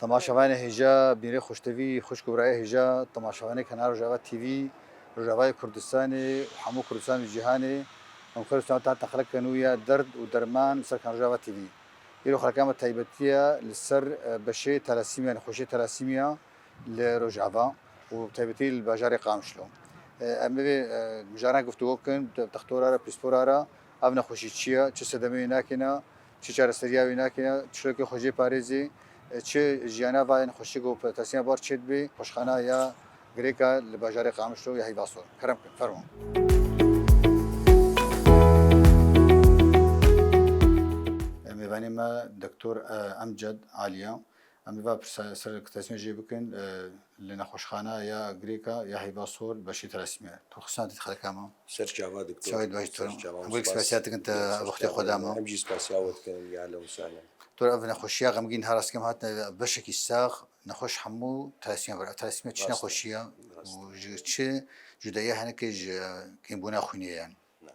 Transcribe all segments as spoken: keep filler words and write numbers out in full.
Temaşevanê hêja, bîrê xweştevî, xwişk û birayê hêja, temaşevanê Kanal Rojava T V, Rojavayê Kurdistanê û hemû Kurdistan û cîhanê, em xêr û selamet hatin xelek kenû ya derd û derman li ser Kanal Rojava T V. Îro xeleka me taybetî ye li ser, e, beşê talasîmiya, nexweşiyê talasîmiya li Rojava û bi taybetî li bajarê Qamişlo. E, em ê, e, mijaran guftûgo bikin, de-, dextora re, pîspora re, ev nexweşî çi ye, çi sedemê wê nakêne, çi çareseriya wê nakêne, çi şewekê xwe jê parêzê, e, çi jiyana va nexweşî ku bi talasîmiya bar çêdibe, nexweşxana ya Grêka li bajarê Qamişlo ya Heyva Sor. Kerem kin, fermo. Mêvanê me Doktor, e, Emced Aliya. Em ê va pirsa-, ser talasîmiya jê bikin, e, li nexweşxana ya Grêka ya Heyva Sor, beşê talasîmiya. Tu xisna dît xeleka me. Ser çava diktor. Çavê baş Ser diktor. çava, Em wek spas. spesiya dikin te Spas wextê çava xwe dama. Em jî spesiya we dikin, ya ehlen we sehlen. Doktor, ev nexweşiya xemgîn her astkem hatine beşekî sax, nexweş hemû talasîmiya vir. Ev talasîmiya çi Rast e. nexweşiya Rast. û ji çi cudayiya hene ke ji kêmbûna xwînê yani? Na.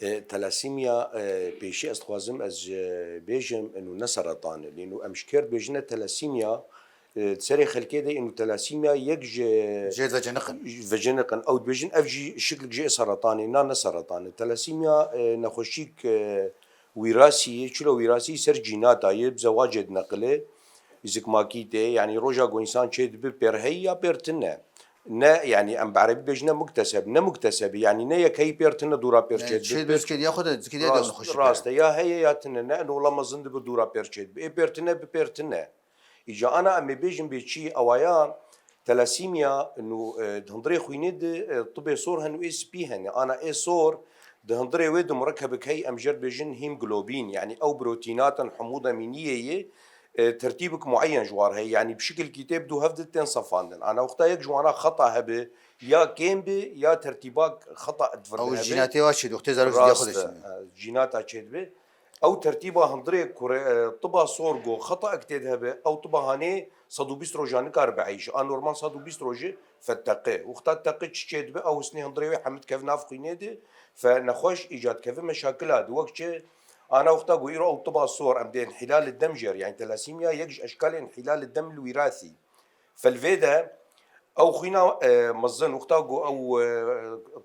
E, talasîmiya, e, pêşî ez dixwazim ez, e, bêjim, inu ne seretan e. Lê inu em ji kêr dibêjine talasîmiya, e, di serê xelkê de inu talasîmiya yek ji Jê veciniqin. veciniqin. Ew dibêjin ev jî şiklik jê seretanê, na ne seretan e. Talasîmiya, e, nexweşîk, e, wîrasî ye, çilo wîrasî ser cînata ye, bi zewacê dineqile. Zikmakî tê, yanî roja ku însan çê dibe pêr heyî ya pêr tune. Ne, yanî em bi erebî bêjine mukteseb, ne muktesebî, yanî ne yek heyî pêr tune dûra pêr Yani çê dibe. çê Pêr dibe, zikê diya xwe de, zikê diya de Rast, nexweşî rast e. Ya heye ya tune, ne, eno wela mezin dibe dûra pêr çê dibe. Ê pêr tune bi pêr tune. Îca ana em ê bêjin bê çi, ewayan, talasîmiya, nû, e, di hundirê xwînê de, e, tibê sor hene û ê spî hene. Ana ê sor, di hundirê wê de murekebek heyî em jê re dibêjin hîmglobîn, yanî ew protînatin hemû demîniyê yê, e, tertîbek mueyen ji war heye. Yanî bi şikilkî tê bi du hev de tên sefandin. Ana wexta yek ji wana xeta hebe, ya kêm be, ya tertîbak xeta di vir de Ew hebe. Cînatê wa çê, wextê zarok ji diya Rast xwe e, de çê. e, cînata çê dibe. Ew tertîba hundirê kure, e, tiba sor go xeta ek tê de hebe, ew tiba hanê sed û bîst roja nikare bieyşe. A normal sed û bîst rojî feteqe. Wexta teqe çi çê dibe, ew hisnê hundirê wê hemî dikeve nav xwînê de, fe nexweş îca dikeve meşakila de. Wek çi, ana wexta ku îro ew tiba sor, em dê înhîlal dem jê re, yanî talasîmiya yek ji eşkalê înhîlal dem li wîrasî. Fe li vê de ew xwîna, e, mezin, wexta ku ew, e,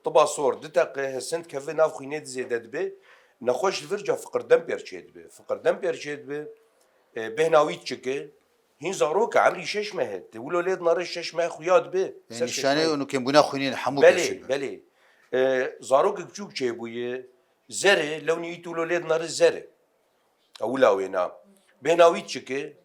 tiba sor diteqe, hisn dikeve nav xwînê de zêde dibe, nexweş li vir ca fiqir dem pêr çê dibe. Fiqir dem pêr çê dibe, e, bêhna wî diçike, hîn zarok e, emrî şeş meh e. Te wilo lê dinare şeş meh xuya dibe. Yanî Ser şeş nîşanê meh. û nûkêmbûna xwînê hemû Belê, pêşî be. belê. E, zarokek biçûk çêbûye, zer e, lewnî wî tu wilo lê dinare zer e. Ewila wêna. Bêhna wî diçike,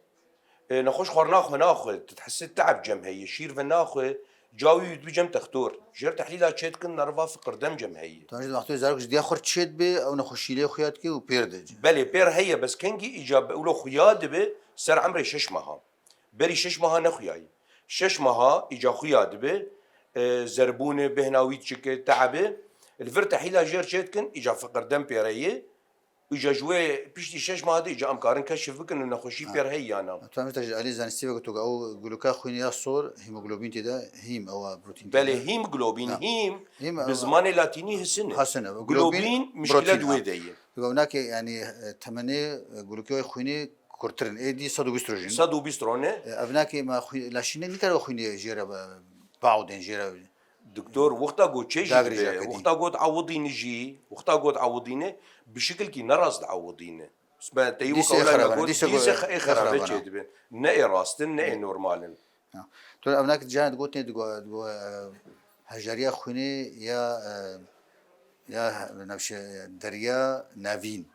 e, nexweş xwarina xwe naxwe, tu dihesî te'b cem heye, şîr ve naxwe, cawî wî dibe cem textor. Jê re tehlîla çê dikin, neriva fiqir dem cem heye. Tu ji wextê zarok ji diya xwe çê dibe, ew nexweşî lê xuya dike û pêr dibe. Belê, pêr heye, bes kengî îca be, wilo xuya dibe, ser emrê şeş meha. Berî şeş meha nexuyayî. Şeş meha îca xuya dibe, e, zerbûne, bêhna wî diçike, te'be, li vir tehlîla jê re çê dikin, îca fiqir dem pêre ye, îca ji wê piştî şeş meha de îca em karin keşif bikin û nexweşî Ha. pêr heye ya na. Tu em ji alî zanistî ve goto, ew gulûka xwînê ya sor, hemoglobîn tê de, hîm, ew a protîn tê Belê, de. hîmglobîn, Ha. hîm, Hîm, bi ew zimanê latînî hisin e. Hasin e. Globîn, Globîn, mişkile protîn, di wê ha. de ye. Ew nake, yanî, e, temenê, e, gulûkê xwînê kurtir in. Êdî sed û bîst roj in. Sed û bîst roj ne? E, ev nake me xwî-, laşînê nikare xwînê jê re be-, biawdên jê re. Doktor, wexta got çê jî Dagirê dibe, jî wexta got awidîne jî, wexta got awidîne, bi şikilkî nerast awidîne. Sbe te yî Dîsê wek ewla xerab me e, got, dîsê dîsê go-, xe-, ê xerab e xerab e. çê dibe. Ne ê rast in, ne ê Hı. normal in. Ya. Tu ev nake cihana digot, digo, digo, e, hejariya xwînê ya, e, ya navşe, derya navîn.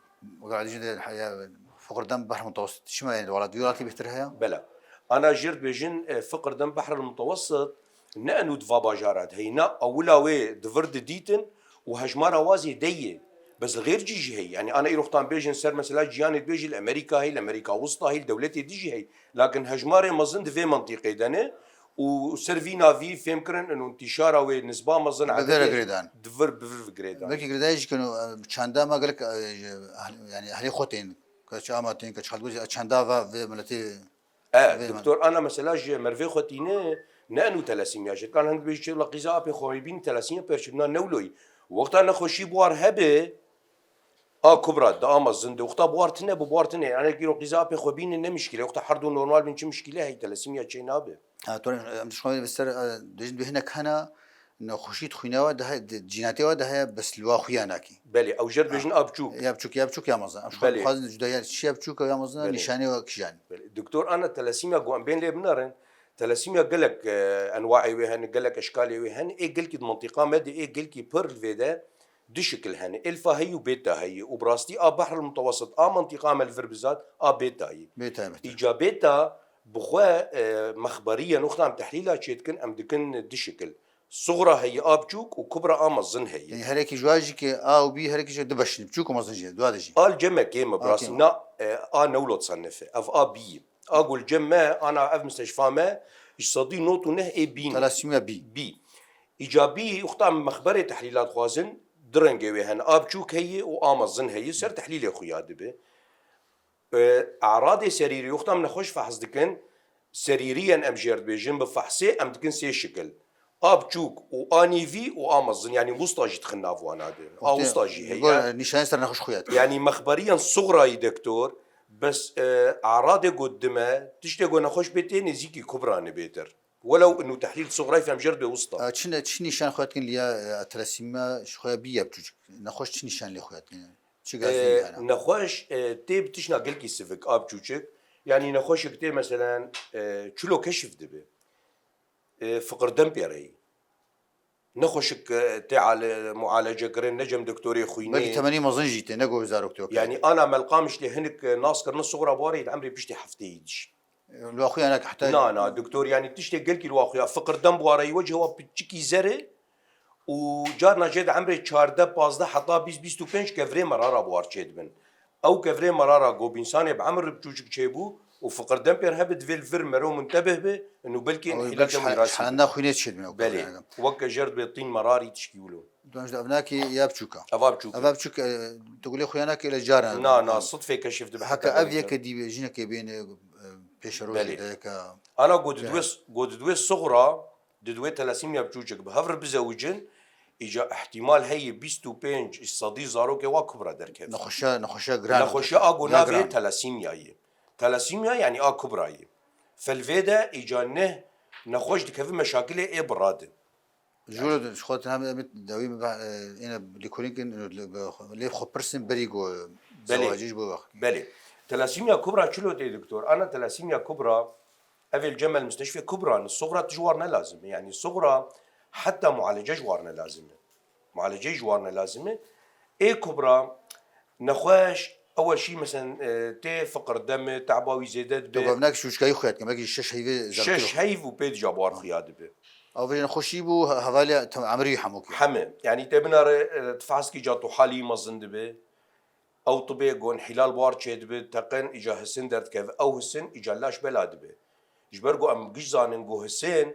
Wek adî jî de ya fiqir dem behr mutawessit. Çima yani welat, welatî bêhtir heye? Bela. Ana jê re dibêjin, e, fiqir dem behr mutawessit, ne enû di va bajara de heye. Na ewila wê di vir de dîtin û hejmara wazê dey ye. Bes li xêr cî jî heye. Yani ana îro wextan bêjin ser mesela ciyanê dibêjin li Amerîka heye, li Amerîka Wista heye, li dewletê dî jî heye. Lakin hejmarê mezin di vê mentîqê de ne. Û ser vî navî fêm kirin, ino întîşara wê nisba mezin Bi vir ededê girêdan. di vir, bi vir girêdan. Belkî girêdayî jî keno, e, çanda me gelek, e, ji ehl-, yani ehlê xwe tên, ke çi ama tên, ke çi xelk çanda ve vê miletê E, vê doktor, ana mesela ji mervê xwe tîne, ne enû telesîmiya jê. Kan hing bêjî çê wila qîza apê xwe bîn telesîmiya perçibna newloyî. Wexta nexweşî buar hebe, A kubra di a mezin de. Wexta buhar tine, bi buhar tine. Yani îro qîza apê xwe bînin ne mişkîle. Wexta her du normal bin çi mişkîle heye, telasîmya çê nabe. Ha, to em ji xwe ser, e, dibêjin dê hinek hene nexweşî di xwîna we de heye, di cînatê we de heye, bes li wa xuya nakî. Belê, ew jê re dibêjin a biçûk. Ya biçûk, ya biçûk ya mezin. Em ji xwe Belê. dixwazin cuda ya çi ya biçûk ya mezin, Belê. nîşanê we kîjan. Belê. Doktor, ana telasîmya ku em bên lê binerin, telasîmya gelek, e, enwaê wê hene, gelek eşkalê wê hene, ê gelkî di mintîqa me de, ê gelkî pir li vê de du şikil hene. Elfa heye û beta heye. Û bi rastî a Behr el Mutewesit, a mintîqa me li vir bizat, a beta ye. Bê taybet. Îca beta bi xwe, e, mexberiyen wexta em tehlîla çê dikin, em dikin du şikil. Suxra heye a biçûk û kubra a mezin heye. Yani herekî ji wa jî ke a û bî, herekî jî du beş in, biçûk û mezin jî, dua de jî. A li cem me kêm e, bi A rastî kêm e. na, e, a newlot senife. Ev a bî ye. A ku li cem me, ana ev misteşfa me, ji sedî nod û neh ê bî ne. Telasîmya bî. Bî. Îca bî, wexta em mexberê tehlîla dixwazin, du rengê wê hene. A biçûk heye û a mezin heye, ser tehlîlê xuya dibe. E, eradê serîrî, wexta em nexweş fehs dikin, serîriyen em jê re dibêjin, bi fehsê em dikin sê şikil. A biçûk û a nîvî û a mezin, yanî wista jî dixin nav wana de. A Wextê wista jî heye. gor nîşanê ser nexweş xuya dike. Yanî mexberiyen suxrayî doktor, bes, e, eradê got dime, tiştê got nexweş bê tê nêzîkî kubra nibêtir. Welew inu tehlîl suxrayî fem jê re dibê wista. E, çi ne, çi nîşan xuya dikin liya, e, telasîmya ji xuya bî ya biçûk. Nexweş çi nîşan lê xuya dikin? Çi gazî E, hene? nexweş, e, tê bi tişna gelkî sivik, a biçûçik. Yanî nexweşik tê meselen, e, çilo keşif dibe. E, fiqirdem pê re yî. Nexweşik, e, tê ale-, mualece kirin, ne cem doktorê xwînê. Belkî temenî mezin jî tê, ne go zarok tê. Yanî ana melqam îşlê hinik, e, nas kirine suxra barê di emrê piştî hefteyî dişî. Li wa xuya nake heta Na, na, doktor, yanî tiştê gelkî li wa xuya. Fiqirdem bi wareyî wecihê wa piçikî zer e û carna jê di emrê çardeh, pazdeh heta bîst, bîst û pênc kevirê merara bi war çêdibin. Ew kevirê merara go bi însanê bi emir biçûçik çêbû û fiqirdem pê re hebe divê li vir mero muntebih be, û belkî Ew înhîlal belkî dem şe-, wîrasî be. şehenda xwînê çêdibin ew Belê. kevirê. Weke jer dibê tîn merarî tişkî wilo. Donj de ev nakê ya biçûka. Eva biçûk. Eva biçûk, e, tu gulê xuya nakê le caran. Na, na, sitfê keşif dibe Heke heta ev gelek yeke dî jinekê bêne, e, pêşerojê Belê. de yeke Ana go didwê, go didwê suxra, didwê telasîmya biçûçik bi hev re bizewicin, îca ihtimal heye bîst û pênc sedî zarokê wa kubra derkeve. Nexweşiya, nexweşiya giran. Nexweşiya a go Ya navê giran. telasîmya ye. Telasîmya yanî a kubra ye. Felvê de îca neh nexweş dikeve meşakilê ê bi radin. Jûr ji xwe tine em dawî me, e, êne lêkolîn kin, lê xwe pirsin berî go Belê. zewacî ji bo wext. Belê. Telasîmya kubra çilo tê doktor? Ana telasîmya kubra, ev ê li cem me li mistişfê kubra ne. Suxra tu ji war ne lazim e. Yanî suxra heta mualece ji war ne lazim e. Mualece ji war ne lazim e. Ê kubra nexweş, ewel şî, meselen, e, tê fiqir dem e, te'ba wî zêde dibe. Tu gavnak şûşkayî xuya dikin, belkî şeş heyvê zertir. Şeş heyv û pê dija bar xuya dibe. Ew vê nexweşî bû, he-, hevalê te-, emrî hemûkê. Heme. Yanî te binare, e, tu fehs kî ca tu halî mezin dibe. Ew tibê gon hîlal bar çêdibe, teqin, îca hisin derdikeve. Ew hisin, îca laş bela dibe. Ji ber ku em giş zanin ku hisin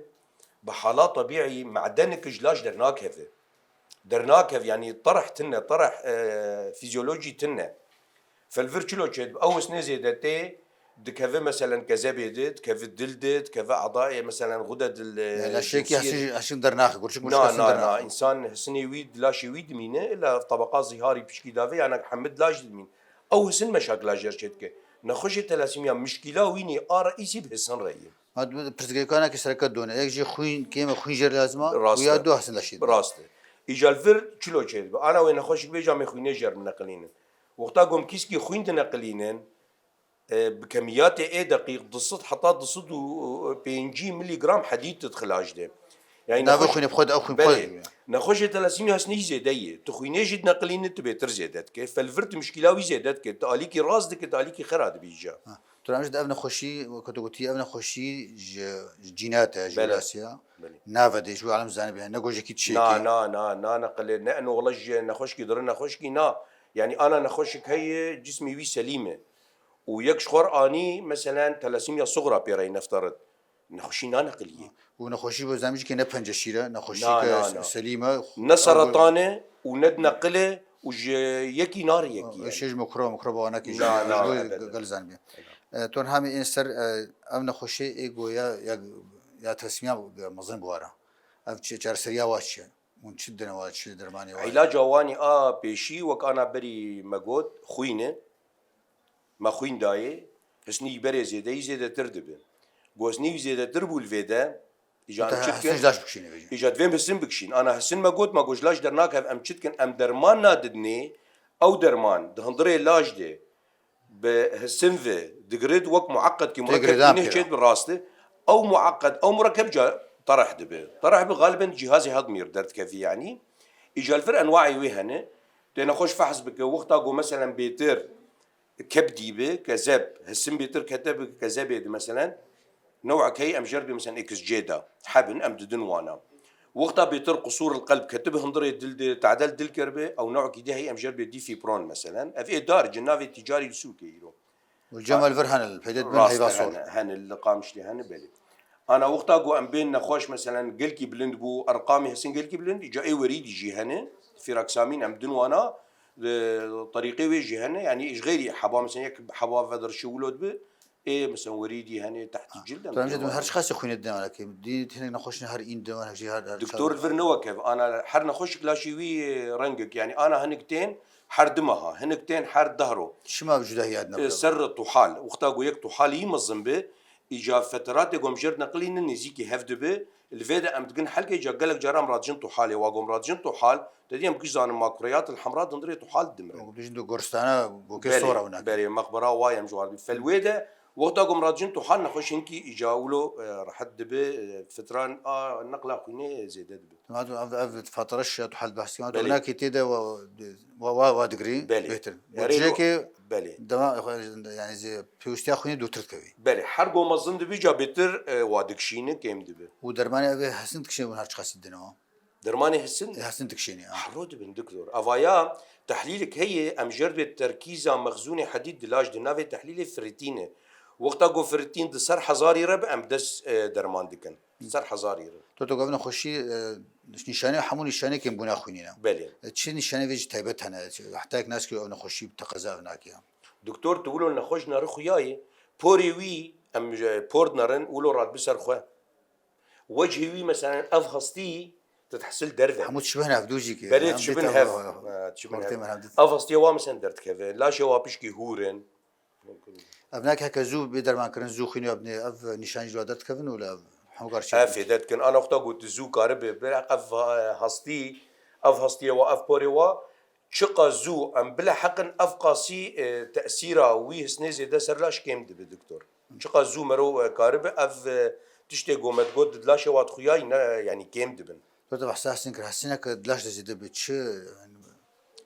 bi hala tebîî me'denik ji laş dernakeve. Dernakeve, yanî terh tine, terh, e, fîzyolojî tine. Felvir çilo çêdibe, ew hisnê zêde tê, dikeve meselen kezebê de, dikeve dil de, dikeve edayê meselen xude dil, e, Laşekî jinsiyê. Hesin, hesin dernaxe, kurçik Na, kurçik hesin na, dernaxe. na, însan hisinê wî, di laşê wî dimîne, la tebeqa zîharî pişkî dave, yana hemid laş dimîn. Ew hisin meşakila jê re çêdike. Nexweşê telasîmya mişkîla wî nî a reîsî bi hisin re ye. Ma tu pirsgirêkana ki sereke done. Yek jî xwîn, kêm e xwîn jê re lazim a, Rast û ya e. du hesin leşî. Rast e. Îca li vir çilo çêdibe. Ana wê nexweşik bê camê xwînê jê re bineqilînin. Wexta gom kîskî xwîn dineqilînin, e, bi kemiyatê ê deqîq du sed heta du sed û pêncî milîgram hedîd didixilaj de. Yani Navê nexweş-, xwînê bi xwe de, ew xwîn bi xwe Belê. de. Nexweşê telasîmya hisnî zêde ye. Tu xwînê jî dineqilîne, tu bêtir zêde dike. Felvir tu mişkîla wî zêde dike. Tu alîkî rast dike, tu alîkî xera dibî îca. Ha. Tu em ji ev nexweşî, weke tu gotî, ev nexweşî ji, ji cînat e, ji Belê. wilasiya. Belê. Nave de, ji alem zanibê, ne gojekî çêkê. Na, na, na, na neqilê, ne eno wele ji nexweşkî diri nexweşkî, na. Yani ana nexweşik heye, cismî wî selîm e. Û yek ji xwe re anî, meselen, telasîmya suxra pê re nefterit. Nexweşî naneqiliyê. Û nexweşî bo zemjîkê ne penceşîr e, nexweşî Na, ke na, na. selîm e. Ne seretan e û ne neqil e û ji yekî nare yekî yani. Şêj mikro, mikro bawanekî Na, jî, na, ji bo ebeden. gel zanibê. E, ton hemî ên ser, e, ev nexweşî ê goya ya, ya telasîmya mezin biwara. Ev çi-, çareseriya wa çi ye? Hûn çi didin wa, çi dermanê wa? Îlaca wanî a pêşî wek ana berî me got, xwîn e. Me xwîn dayê, hisnî berê zêdeyî zêdetir dibe. Ku hisnî wî zêdetir bû li vê de, îca em çi dikin? Hisin ji laş bikişîne vê jî. Îca divê em hisin bikişîn. Ana hisin me got, me got ji laş dernakev, em çi dikin? Em derman nadidinê, ew derman di hundirê laş de bi hisin ve digirit wek mueqqedkî, murekkeb girêdan neh pêra. Çêt bi rast e. Ew mueqqed, ew murekkeb ca tereh dibe. Tereh bi galiben cihazê hedmîr derdikevî yanî. Îca li vir enwaê wê hene. Tê nexweş fehs bike, wexta ku meselen bêtir kebdî bi, kezeb, hisin bêtir kete bi kezebê di meselen, newek heyî em jer bê meselen X C de hebin, em didin wana. Wexta bêtir qusûr li qelb ketibi hundirê dil de, tadel dil keribi, ew newekî dî heyî em jer bê dîfîpron meselen. Ev ê dar, cinavê tîcarî li sûkê îro. Û cem li vir hene, li Peydet bin. Rast heyva e, sor. Hene, hene, li Qamişlê hene, belê. Ana wexta ku em bên nexweş, meselen, gelkî bilind bû, erqamê hisin gelkî bilind, îca ê werîdî jî hene, firaksamîn em din wana, e, terîqê wê jî hene, yanî ji xeyrî heba, meselen, yek heba vedirşi wilo dibi, ê, meselen, werîdî hene, tehtî cil em din wana. Her çiqasî xwînê didin, ana kêm. Dî hinek nexweşin her în didin, her jî her, her doktor çar li vir newekev, ana her nexweşik laşî wî, e, rengik, yanî ana hinek tên her du meha, hinek tên her deh ro. Çima bi cudahiya dine? E, ser tuhal, wexta ku yek tuhalî mezin bi, Îca feteratê ku em jêr neqilînin nêzîkî hev dibe. Li vê de em digin helkê, îca gelek caran em radijin tuhalê. Wa ku em radijin tuhal, te dî em giş zanin ma kureyat li hemra dindirê tuhal dimirin. Ku dijin du goristana, ku kê sora wina. Belê, mexbera wa em ji war dî. Fel wê de, wexta ku em radijin tuhal nexweş hinkî îca wilo, e, rehet dibe, e, fitran a neqla xwînê zêde dibe. Dema tu ev, ev fatira şiya tu hel behs kir. Belê. Tu nakî tê de wa, wa, wa, wa digrî. Belê. Bêhtir. Erê lo-, cihekê belê. Dema, yani zê pêwîstiya xwînê dûtir dikevî. Belê. Her go mezin dibî ca bêtir, e, wa dikişîne kêm dibe. Û dermanê ev ê hesin dikişîne hûn her çiqasî didin wa? Dermanê hesin? E, hesin dikişîne, ha. Hero dibin doktor. Avaya tehlîlik heye, em jêr dibê terkîza mexzûnê hedîd di laş di navê tehlîlê firitîne. Wexta go firitîn di ser hezarî re bi em dest, e, derman dikin. Ser hezarî re. Doktor, ev nexweşî, e, nîşanê, hemû nîşanê kêmbûna xwînî ne. Belê. E, çi nîşanê vê jî taybet hene? Çi, heta yek nas kir ev nexweşî bi teqeza ev nake. Doktor, tu wilo nexweş nari xuya ye. Porê wî, em ji por dinerin, wilo radibi ser xwe. Wecihê wî, meselen, ev hestî, tu dihsil derve. Hemû dişibin hev, dû jî ki. Belê, dişibin hev. Ha, dişibin hev. Ev hestiye wa, meselen, derdikeve. Laşê wa pişkî hûr in. Ev nake heke zû bê dermankirin, zû xwînê bibîne, ev nîşanî ji we derdikevin û li ev hemû kar çêdikin. Ev fêde dikin. Ana wexta got zû karibe, bira ev, e, hastî, ev hastiye wa, ev porê wa, çiqa zû em bileheqin ev qasî, e, tesîra wî hisnê zêde ser laş kêm dibe, doktor. Çiqa zû mero, e, karibe ev, e, tiştê ku me digot di laşê wa dixuyayî ne, yanî kêm dibin. Tu, tu behsa hestin kir, hestineke di laş de zêde bi çi, yani,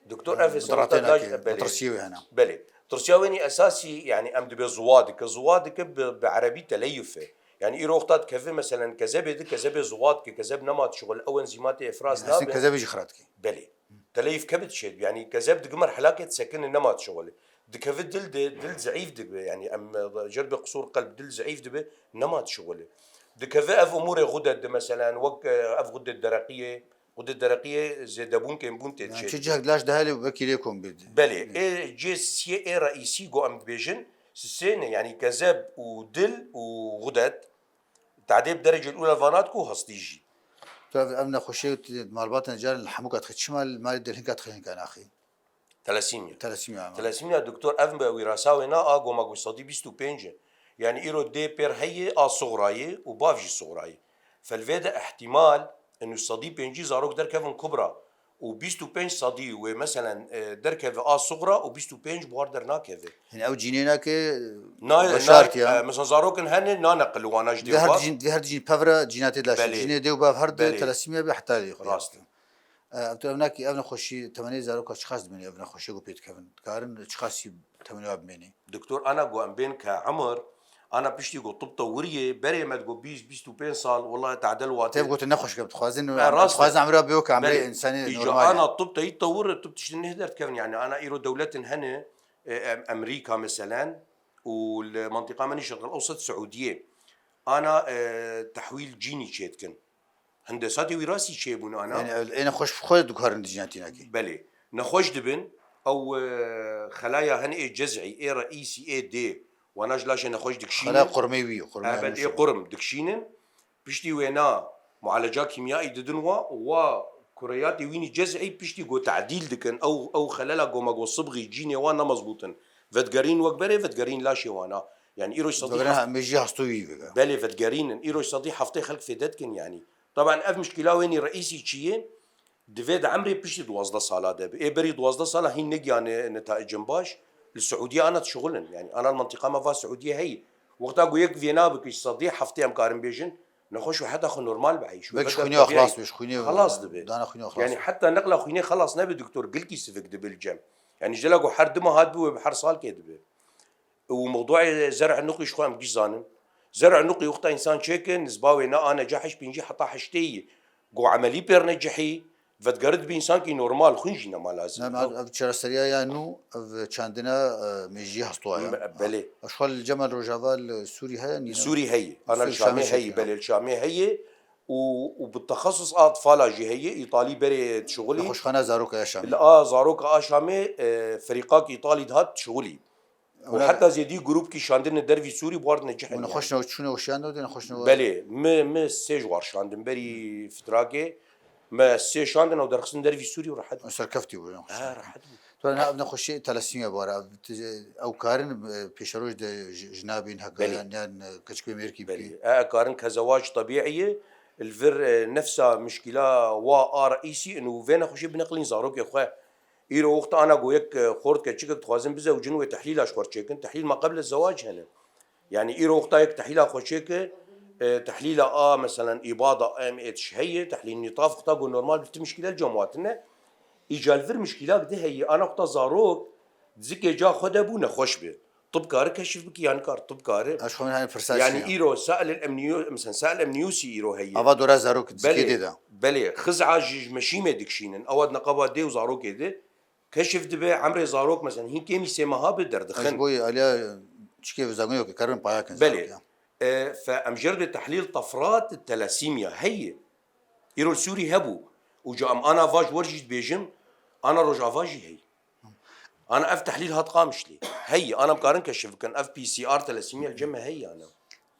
doktor, yani, ev hestin mudaratê laş, nake, belê. Metirsiyê wê hene. Belê. Tirsiya wê nî esasî, yani, em dibê ziwa dike. Ziwa dike bi, bi erebî teleyuf e. Yani, îro wexta dikeve, meselen, kezebê di, kezebê ziwa dike, kezeb nema dişixule, ew enzîmatê efraz nabe. Hestin kezebê jî xira dike. Belê. Teleyuf kebit çêdibe. Yani, kezeb digi merhelakê disekine nema dişixule. Dikeve dil de, dil zeîf dibe. Yani, em, e, jêr dibê qisûr qelb, dil zeîf dibe, nema dişixule. Dikeve ev umûrê xudet de, meselen, wek, e, ev xudet dereqiyê, Xudet dereqiyê zêdebûn kêmbûn tê çêdibe. Yani çi cihek laş dihelê wekî lê kom bê. Belê. Ê cê sisiyê ê reîsî ku em dibêjin, sisê ne, yani kezeb û dil û xudet, tadê bi derecê ûla vana diku hastî jî. Tu ev, ev nexweşiyê malbatên carin li hemûka dixî. Çima li malê dil hinka dixî hinka naxî? Telasîmya. Telasîmya, ama. Telasîmya, doktor, ev me wîrasa wê na a goma ku sedî bîst û pênc e. Yani îro dê pêr heye a suxra ye û bav jî suxra ye. Fel vê de ihtimal inu sedî pêncî zarok derkevin kubra û bîst û pênc sedî wê meselen, e, derkeve a suxra û bîst û pênc bi war dernakeve. Yani ew cînê nake, na, na, e, mesela zarokin hene, naneqil wana ji dê û bav. Divê her cîn, divê her cîn pevre cîna tê de. Belê. Cînê dê û bav her di telasîmya bê heta lê xwe. Rast. E, ev tu ev nakî, ev nexweşî temenê zaroka çiqas dimîne, ev nexweşî ku pê dikevin? Dikarin çiqasî temenê wa bimênî? Doktor, ana ku em bên ke emir, ana piştî ku tib tewiriyê, berê me digot bîst, bîst û pênc sal, wela tadel wa tê. Tê gotin nexweşik e, dixwazin, e, rast e, dixwazin emir wa bê weke emrê însanê normal. Îca ana tib teyî tewir, tib tiştê neh derdikevin. Yani ana îro dewletin hene, e, em-, Emerîka meselen û li mentiqa me nî Şerq el Ewset Siûdiyê. Ana, e, tehwîl cînî çêdikin. Hindesatê wîrasî çêbûn ana. Yani, ê nexweş bi xwe dikarin dijîna tînakê. Belê. Nexweş dibin, ew, e, xelaya hene ê cezî, ê reîsî, ê dê. Wana ji laşê nexweş dikişînin. Xelaya qurmê wî, qurmê. Ebet, ê qurm dikişînin. Piştî wêna mualeca kîmyayî didin wa, wa Kureyatê wînî cez'î piştî ku tedîl dikin, ew, ew xelela ku me got sibxî cînê wan ne mezbût in. Vedigerîn wek berê, vedigerîn laşê wan a. Yani îroj sedî Vegere heft-, ha, mêjî hastû wî vege. Belê vedigerîn in. Îroj sedî heftê xelk fêde dikin yani. Taban ev mişkîla wênî reîsî çi ye? Divê di emrê piştî duwazdeh sala de be. Ê berî duwazdeh sala hîn negiyane netayicin baş. Li Siûdiyê ana dişixulin. Yani ana li mentiqa me va Siûdiyê heyî. Wexta ku yek vêna bike ji sedî heftê em karin bêjin, nexweş û heta xwe normal bieyîş. Belkî ji xwînê xwe xilas be, ji xwînê xelas dibe. Dana xwînê xwe xilas Yani be. Heta neqla xwînê xelas nebe doktor, gilkî sivik dibe li cem. Yani ji dela ku her du meha dibe wê bi her salkê dibe. Û mewduê zer'ê nuqî ji xwe em giş zanin. Zer'ê nuqî wexta însan çêke, nizba wê ne a necehê ji pêncî heta heştê ye. Ku emelî pêr necihî, vedigerit bi însankî normal, xwîn jî nema lazim. Ne, ne, ev çareseriya ya nû, ev çandina, e, mêjî hastwa ya. Me-, belê. Eşxal li Cemal Rojava li Sûrî heye, nîne? Sûrî heye. Ana Sûrî Şamê Şamê heye, çêkiriye. Belê, li Şamê heye. Û, û bi texesus a atfala jî heye, Îtalî berê dişixulî. Nexweşxana zaroka ya Şamê. Li a zaroka a Şamê, e, ferîqak Îtalî dihat dişixulî. Û Wala heta zêdî grûpkî şandine dervî Sûrî, bwardine cihê. Û nexweş ne, çûne û şiyan de, nexweş ne. Belê, mi, mi sê ji war şandin berî fitrakê, me sê şandin û derxistin dervî Sûrî û rehet bû. Serkeftî bû, nexweş. Ha, rehet bû. Tu ne ev nexweşî telasîmya bara, ev ti-, ew karin, e, pêşeroj de ji, jina bîn heka Belê. Yan, yan, e, keçikê mêrkî Belê. Bî. E, e, karin ke zewac tebîî ye, li vir, e, nefsa mişkîla wa a reîsî in û vê nexweşî bineqlîn zarokê xwe. Îro wexta ana ku yek, e, xort keçikek dixwazin bizewicin wê tehlîla ji xwe çêkin. Tehlîl ma qebl zewac hene. Yani îro wexta yek tehlîla xwe çêke, e, tehlîla a, meselen, îbada em êtiş heye, tehlîl nîtaf wexta ku normal bi ti mişkîle li cem watine. Îca li vir mişkîlak di heye, ana wexta zarok zikê ca xwe de bû nexweş bi. Tib kari keşif biki yan kar, tib kari. Ez xwe min hani firsat Yani çiye. Îro sail el emniyo, mesela sail emniyusi îro heye. Ava dora zarok zikê Belê, dê de. Belê, xiz'a ji, ji meşîmê dikişînin. Ewa di neqaba dê û zarokê de. Keşif dibe, emrê zarok mesela hîn kêmî sê meha bi derdixin. Ez boyê aliya çikê zagonê ke karin paya kin Belê. Zarok ya. E, fe em jêr de tehlîl tefrat telasîmya heye. Îro li Sûrî hebû. Û ca em ana vaj wer jî dibêjim, ana Rojava jî heye. Ana ev tehlîl hat Qamişlê. Heye, ana em karin keşif bikin. Ev P C R telasîmya li cem me heye ana.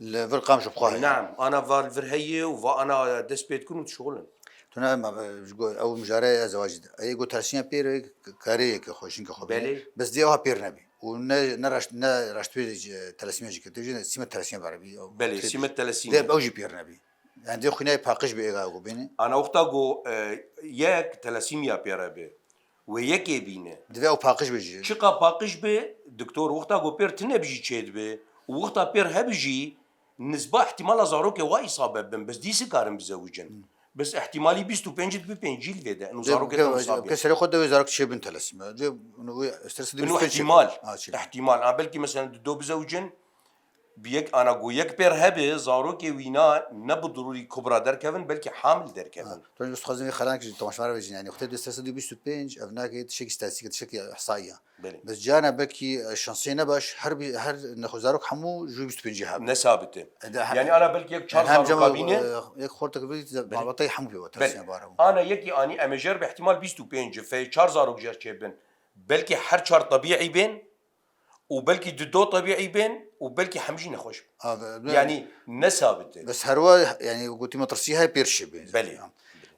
Li vir Qamiş bi xwe heye. Naam, ana va li vir heye û va ana dest pê dikin û dişixulin. Tu ne, ma, ji go-, ew mijare ya zewacî de. Ê go tersînya pêr e, karê yeke xwe, jinke xwe bîne. Belê. Bes dê ewa pêr nebî. Û ne, ne raşt, ne raştbîr, e, telasîmya jî kir. Tê jî ne sîmet telasîmya bare bî. Belê, sîmet telasîmya. Dê ew jî pêr nebî. Yani dê xwînayê paqij bê êga ku bîne. Ana wexta ku, e, yek telasîmya pêre be, wê yekê bîne. Divê ew paqij be jî. Çiqa paqij be, doktor, wexta ku pêr tine bi jî çêdibe û wexta pêr hebi jî, nizba ihtimala zarokê wa îsabe bin, bes dîsî karin bizewicin. Hmm. Bes ihtimalî bîst û pênc dibe pêncî li vê de. Eno Dê zarokê ke-, te îsabe. Ke serê xwe de wê zarok çêbin telasîmya. Dê, eno wê stresi de Eno bîst û pênc ihtimal. Ha, çêbin. Ihtimal. A belkî mesela di do bizewicin, Bi yek ana ku yek pêr hebe, zarokê wîna ne bi dirûrî kubra derkevin, belkî hamil derkevin. Ha, tu dixwazin vê xelan kî ji temaşevan re bêjin, yani, wextê dê sê sed û bîst û pênc, ev nake tişekî statîstîk e, tişekî ihsaî ye. Belê. Bes cana belkî, e, şansê ne baş, her bi-, her nexwe zarok hemû ji bîst û pêncî hebe. Ne sabit e. E, de he-, Yani, ana belkî yek çar yani, hem zarok cema, kabîne. E, yek xortek bi, Belê. Malbatayê hemû pê Belê. Tersine bare bû. Ana yekî anî, em ê jer bi ihtimal bîst û pênc, fe çar zarok jer çêbin. Belkî her çar tebîî bên, û belkî di do tebîî bên û belkî hemî jî nexweş bin. Ha, ve-, ve- Yani ne sabit e. Bes her wa, yani, gotî metirsî heye pêr şibê. Belê.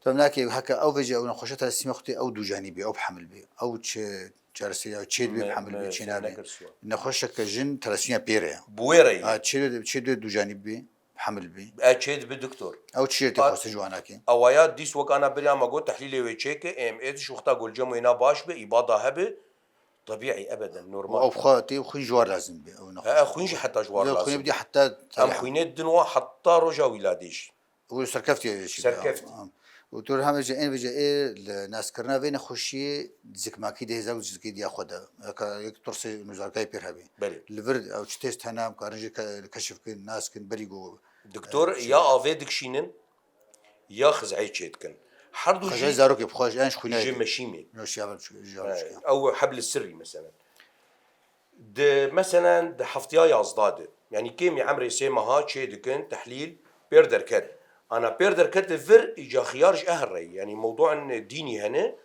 Tamam, nake heke ew vêce ew nexweşe tersîme xwetê ew dûcanî bê, ew bi hemil bê. Ew çi çareseriya çê dibê bi Me-, hemil bê, me çê fena nabê. Nekir sual. Nexweşeke jin tersîme pêr e. Bi wê re ye. Ha, çê dibê, çê dibê dûcanî bê, bi hemil bê. E, çê dibe doktor. Ew çi jê tê A-, xwestin ji wan nake? Ewaya dîs wek ana beriya me got, tehlîlê wê çêke, em êdiş wexta golcem wêna baş be, îbada hebe, Tebîî, ebeden, normal. Ew xwe tê xwîn ji war lazim be, ew nexweş. He, xwîn jî heta ji war lazim. Xwînê bidî heta Em xwînê didin wa heta roja wîladê jî. Û serkeftî ye jî. Serkeftî. Û tu hemê jî ên vêce ê li naskirina vê nexweşiyê zikmakî de hêza û zikê diya xwe de. Eka yek tirsê nûzarkayê pêr hebî. Belê. Li vir ew çi test hene em karin jî ke-, keşif kin, nas kin, berî ku Doktor, e, ya avê dikişînin, ya xizeyê çêdikin. Her du Xizey jî zarokê bi xwe ji en ji xwînayê ji dikin. Meşîmê. Yo, şiyaven çi-, ji He, xwe çikiya. Ew heb li sirrî meselen. Di, meselen, di heftiya yazda de. Yani kêmî emrê sê meha çêdikin, tehlîl, pêr derket. Ana pêr derket li vir, îca xiyar ji ehr rey. Yani mewduên dînî hene.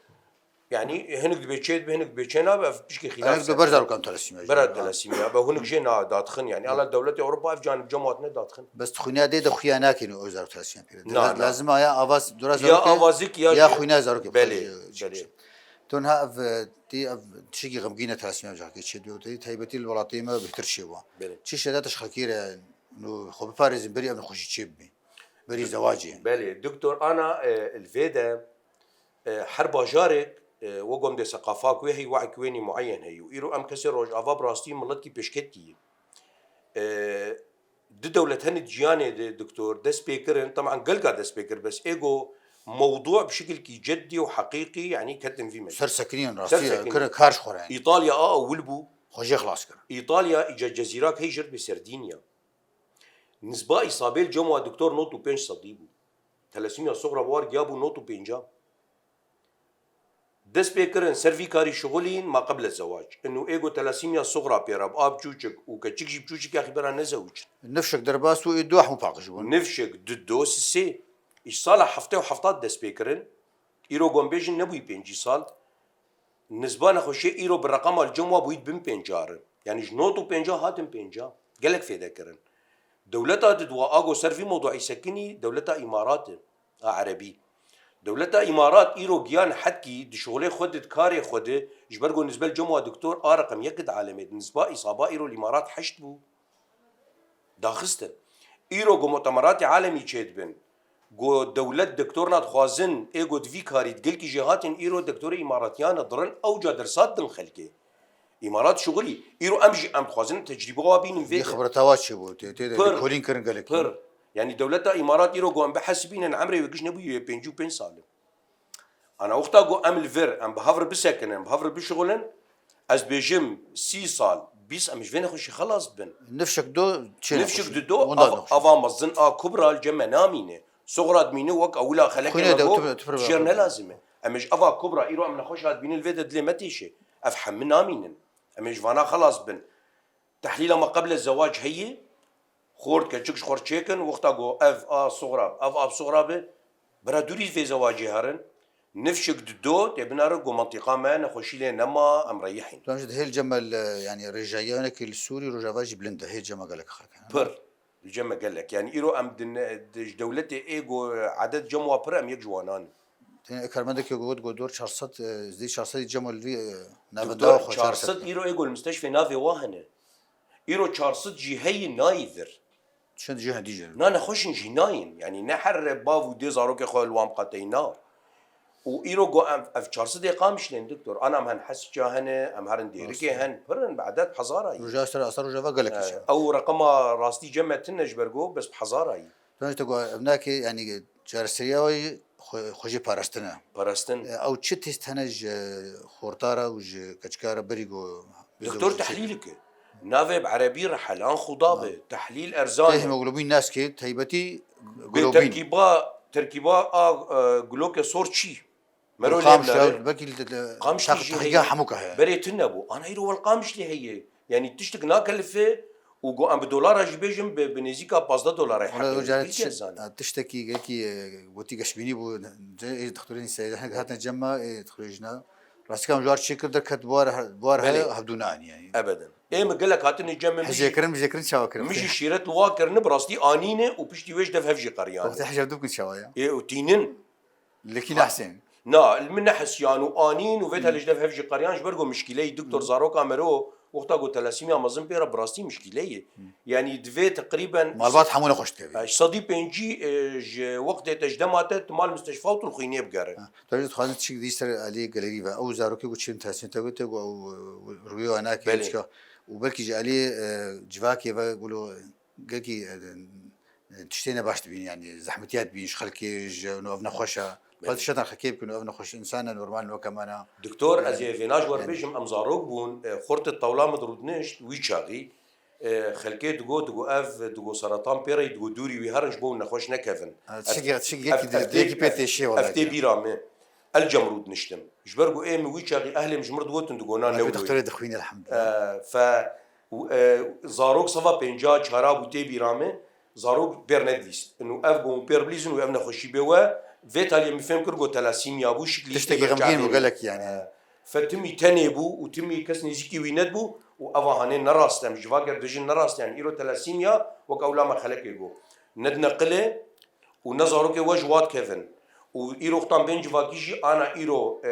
Yani hinek dibê çê dibe, hinek dibê çê nabe, ev pişkî xîlaf. Hinek dibe ber zarokan telasîmiya. Ber telasîmiya be, hinek jê na dadxin yani. Ala dewletê Ewropa ev canib cem hatine dadxin. Bes xwîna dê de xuya nakin o zarok telasîmiya pêre. Na, na. Lazim aya avaz dura zarokê. Ya avazik ya xwîna zarokê. Belê, belê. Ton ha ev, tê ev tişkî xemgîne telasîmiya cakê çê diyo. Tê taybetî li welatê me bihtir çê wa. Belê. Çi şeda te ji xelkê re, no xwe biparêzin berî ev nexweşî çê bibî. Berî zewacê. Belê, doktor ana, e, li vê de, e, her bajarek, e, wek gom dê seqafa ku heyî wek wênî mueyen heyî. Û îro em kesê Rojava bi rastî miletkî pêşketkî ye. E, di dewlet hene di ciyanê de doktor dest pê kirin, teman gelka dest pê kir, bes êgo mewdû bi şekilkî ceddî û heqîqî, yanî ketin vî me. Ser sekiniyan rastî, kir kar ji xwe re. Îtalya a ewil bû. Xwe jê xilas kir. Îtalya îca cezîrak hey jir bi Serdînya. Nisba îsabê li cem wa doktor nod û pênc sedî bû. Telasîmiya soxra bi war giya bû nod û pênca. Dest pê kirin ser vî karî şixulîn ma qeble zewac. Inu êgo telasîmiya soxra pê re bi a biçûçik û keçik jî biçûçik yaxî bera nezewicin. Nifşik derbas û ê du hemû paqij bûn. Nifşik du do sisê. Îş sala hefte û hefta dest pê kirin. Îro gom bêjin nebûyî pêncî sal. Nisba nexweşiyê îro bi reqema li cem wa bûyî di bin pênca re. Yanî ji nod û pênca hatin pênca. Gelek fêde kirin. Dewleta di dua ago ser vî mewduî sekinî dewleta Îmarat e, a Erebî. Dewleta Îmarat îro giyan hetkî di şixulê xwe de, di karê xwe de, ji ber ku nisbe li cem wa doktor a reqem yek di alemê de. Nisba îsaba îro li Îmarat heşt bû. Daxistin. Îro ku mutemeratê alemî çêdibin, ku dewlet doktorna dixwazin, ê ku di vî karî di gelkî jê hatin, îro doktorê îmaratiyan dirin, ewca dersat din xelkê. Îmarat şixulî. Îro em jî em dixwazin tecrîba wa bînin vê. Yê de. Xibreta wa çêbû, tê, tê de Pir, lêkolîn kirin gelek. Pir. Yanî dewleta Îmarat îro ku em bihesibînin, emrê wê giş nebûye pêncî û pênc sal e. Ana wexta ku em li vir, em bi hev re bisekinin, bi hev re bişixulin, ez bêjim sî sal, bîst, em ji vê nexweşî xelas bin. Nifşek do çê nexweşî. Nifşek di do, ava mezin a kubra li cem me namîne. Soxra dimîne wek ewila xelekê me go, tijêr ne lazim e. Em ê ji eva kubra, îro em nexweşa dibînin li vê de dilê me têşe. Ev hemî namînin. Em ê ji vana xelas bin. Tehlîla me qeble zewac heye, xort keçik ji xwe re çêkin, wexta ku ev a soxra, ev a soxra be, bira dûrî vê zewacê herin, nifşik di do tê binare ku mentiqa me nexweşî lê nema, em reyihîn. Tu em jî dihêl cem me li, yanî rêjayî yanekî li Sûrî, Rojava jî bilind e, hêl cem me gelek xelk hene. Pir, li cem me gelek. Yanî îro em di ne-, di ji dewletê ê ku edet cem wa pir em yek ji wanan in. Tenê karmendekê got, got dor çar sed, e, zî çar sed cem li vî, e, navenda xwe çar sed. Çar sed îro ê ku li misteshfê navê wa hene. Îro çar sed jî heyî nayî vir. Çend jî hindî jî. Na nexweşin jî nayîn. Yanî ne her bav û dê zarokê xwe li wan qateyî na. Û îro go ev, ev çar sed ê Qamişlên doktor. Ana em hen Hesiça hene, em herin Dêrikê hen, pir in bi edet hezara yî. Roja ser asar roja ve gelek. Ew reqema rastî cem me tune ji ber go bes bi hezara yî. Tanî te go ev nake, yanî çareseriya wê xwe, xwe jê parastin e. Parastin. E, ew çi test hene ji xortara û ji keçikara berî go doktor tehlîl ke. Navê bi erebî re helan xuda be. Tehlîl erzan e. Hemoglobîn naske, taybetî globîn. Terkîba, terkîba a, e, gulokê sor çî? Mero lê binare. Belkî li, li, Qamişlî jî heye. Hemûka heye. Berê tune bû. Ana îro wel Qamişlî heye. Yanî tiştik nakelife û go em bi dolara jî bêjin bi, bi nêzîka pazdeh dolara heqê. Wala, tiştekî gelkî, e, gotî geşbînî bû. Ê dixturên seyde hatine cem me, ê dixturê jina. Rastîka em ji war çêkir derket buhar, buhar heye, hevdû nayên yanî. Ebeden. Ê min gelek hatine cem min. Hejê kirin, hejê kirin çawa kirin? Min jî şîret li wa kirine bi rastî anîne û piştî wê ji dev hev jî qeriyan. Wextê hej ev dû bikin çawa ya? Ê û tînin. Li kî nehsên? Na, li min nehesiyan û anîn û vê tele ji dev hev jî qeriyan ji ber ku mişkîleyî doktor zaroka mero wexta ku telasîmiya mezin pê re bi rastî mişkîle ye. Yanî divê teqrîben malbat hemû nexweş dikeve. Sedî pêncî, e, ji wextê te ji dema te tu mal misteshfa û tu li xwînê bigere. Ha, tu jî dixwazin çik dî ser alî gelerî ve. Ew zarokê ku çin telasîmiya te gote ku ew, e, rûyê wan nake çika. Û belkî ji alî, e, civakê ve gulo Gelkî, e, e, tiştê ne baş dibîn, yanî zehmetiyat dibîn ji xelkê, ji no ev nexweş e. Belê. Xwe tiştetan xelkê bikin, ev nexweş însan e, normal weke me ne. Doktor, ez ê vêna ji we re bêjim, em zarok bûn, e, xortê tewla min dirûdnişt, wî çaxî, e, xelkê digo, digo ev, digo seretan pê re, digo dûrî wî herin ji bo nexweş nekevin. Ha, tiştekî, tiştekî yekî di-, di yekî pê têşê wala. Ev tê bîra min. El cem rûdniştim. Ji ber ku ê min wî çaxî ehlê min ji min re digotin, digo na ne wilo. Doktorê dixwîne elhamdulillah. E, fe, û, e, zarok seba pênca çara bû tê bîra min, zarok pêr nedivîst. Û ev ku hûn pêr bilîzin û ev nexweşî bê we, Vê taliyê min fêm kir ku telasîmya bû, şiklî Tiştekî xemgîn bû gelek yani. E, fe timî tenê bû û timî kes nêzîkî wî nedibû û eva hanê ne rast e, em ji va ger dibêjin ne rast e. Yani îro telasîmya wek ewla me xelekê got. Ne dineqile û ne zarokê we ji wa dikevin. Û îro wextan bên civakî jî ana îro, e,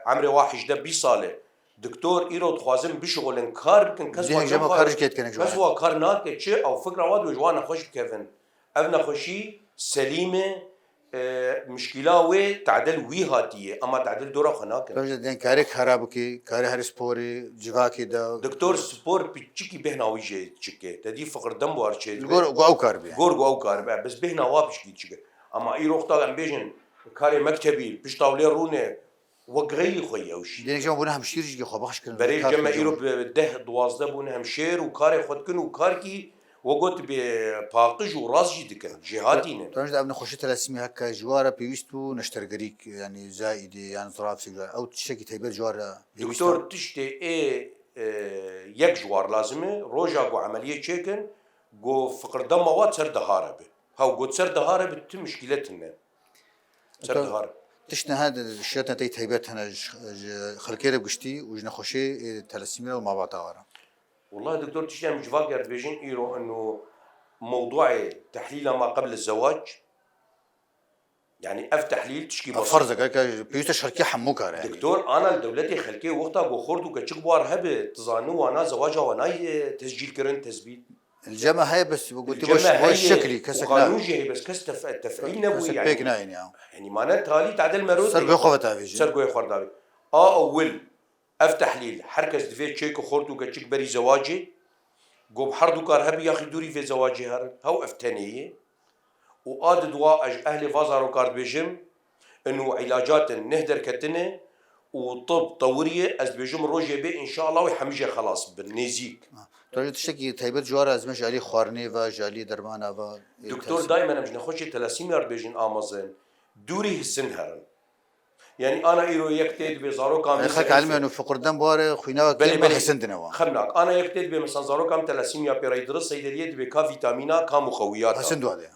emrê wa hejdeh bîst sal e. Doktor îro dixwazin bişixulin, kar bikin, kes Dihê wa cema çawa kar kar, ji kê dikene ji kes wa? wa kar nake, çi ew fikra wa dibê ji wa nexweş bikevin. Ev nexweşî selîm e, e, mişkîla wê tedil wî hatiye, ama tedil dora xwe nakin. Rojê dên karê kara bikî, karê herî sporî, civakê de. Doktor spor piçikî bêhna wî jê çike. Te dî fiqirdem war çê Li dibe. gor ku ew kar bê. Gor ku ew kar be. Bes bêhna wa piçikî çike. Ama îro wexta em bêjin karê mektebî, pişta wê lê rûne, wek xeyrî xwe ye ew jî. Dênek jema bûne hemşîr jî xwe baxş kirin. Berê Kar cem me kirin îro cem. bi deh duwazdeh bûne hemşêr û karê xwe dikin û karkî we got bê paqij û rast jî dikin. Jêhatî ne. Tanij de ev nexweşî telasîmî heke ji wa re pêwîst bû neştergerîk, yani zaîdê, yani zirafsê, ew tiştekî taybet ji wa re pêwîst e? Doktor tiştê ê, e, yek ji war lazim e. Roja ku emeliyê çêkin, ku fiqirdema wa ser dihare bi. Hew got ser dihare bi, tu mişkîle tune. Ser Doktor, dihare. Tişt niha di şireta te taybet hene ji, ji xelkê re giştî û ji nexweşê, e, telasîmî re û malbata wa re? Wallahi doktor, tiştê em ji va ger dibêjin îro ino mewduê tehlîla ma qebl zewac. Yani ev tehlîl tişkî Ev basit. Ferz e, gerek pêwîst e ji xelkê hemû kare yani. Doktor, ana li dewletê xelkê wexta ku xort û keçik war hebe, tu zanî wana zewaca wa nayê tescîl kirin, tesbît. Li cem me heye bes, gotî Li cem me baş, baş heye şeklî, û kesek qanûn na. jî heye bes kes tef-, tefîl nebû Kesek yani. pêk nayên ya. Yani mane talî tedil merû Ser tê. Goy xwe ve tavêjin. Ser goy xwe davê. A ewil, ev tehlîl, her kes divê çêk û xort û keçik berî zewacê, ku bi her du kar hebi yaxî dûrî vê zewacê herin, hew ev tenê ye. Û a di dua ez ji ehlê va zaroka dibêjim, ino îlacatin neh derketine û tib tewirî ye, ez dibêjim rojê bê înşallah wê hemî jê xelas bin, nêzîk. Ha. Tu jî tiştekî taybet ji wa re ez me ji alî xwarinê ve, ji alî dermana ve, ê, Doktor, telasîm- daymen em ji nexweşê telasîmya re dibêjin amezin, dûrî hisin herin. Yani ana îro yek tê dibê zaroka min Xelk zehf- elmên û fiqirden bi wa re xwîna Belê, kêm belê. Hisin dine wa. Xem nak. Ana yek tê dibê mesela zaroka min telasîmya pê re ye, dirist seydeliyê dibê ka vîtamîna, ka muqewiyata. Hisin dua de.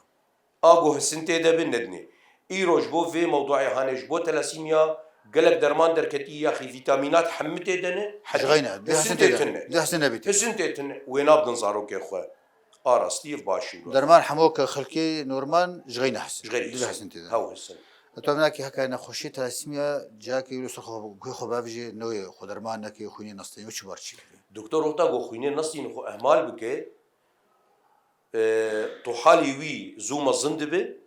A ku hisin tê de bi nedinê. Îro ji bo vê mewduê hanê ji bo telasîmya gelek derman derketî yaxî vîtamînat hemî tê de ne. Ji xeyne, dê Hisin hisin tê tê de. Tune. Dê hisin nebî tê. Hisin tê tune. Wê nabdin zarokê xwe. A rastî ev baş in. Derman hemû ke xelkê normal ji xeyne hisin. Ji xeyne Dê hisin. Hisin tê de. Hew hisin. Tu ev nakî heke nexweşî telasîmya ciyakê wilo ser xwe, guhê xwe bevijê, newê xwe derman neke, xwînê nesteyê, çi bar çi kirî? Doktor wexta ku xwînê nestîn xwe ehmal bike, e, tohalê wî zû mezin dibe,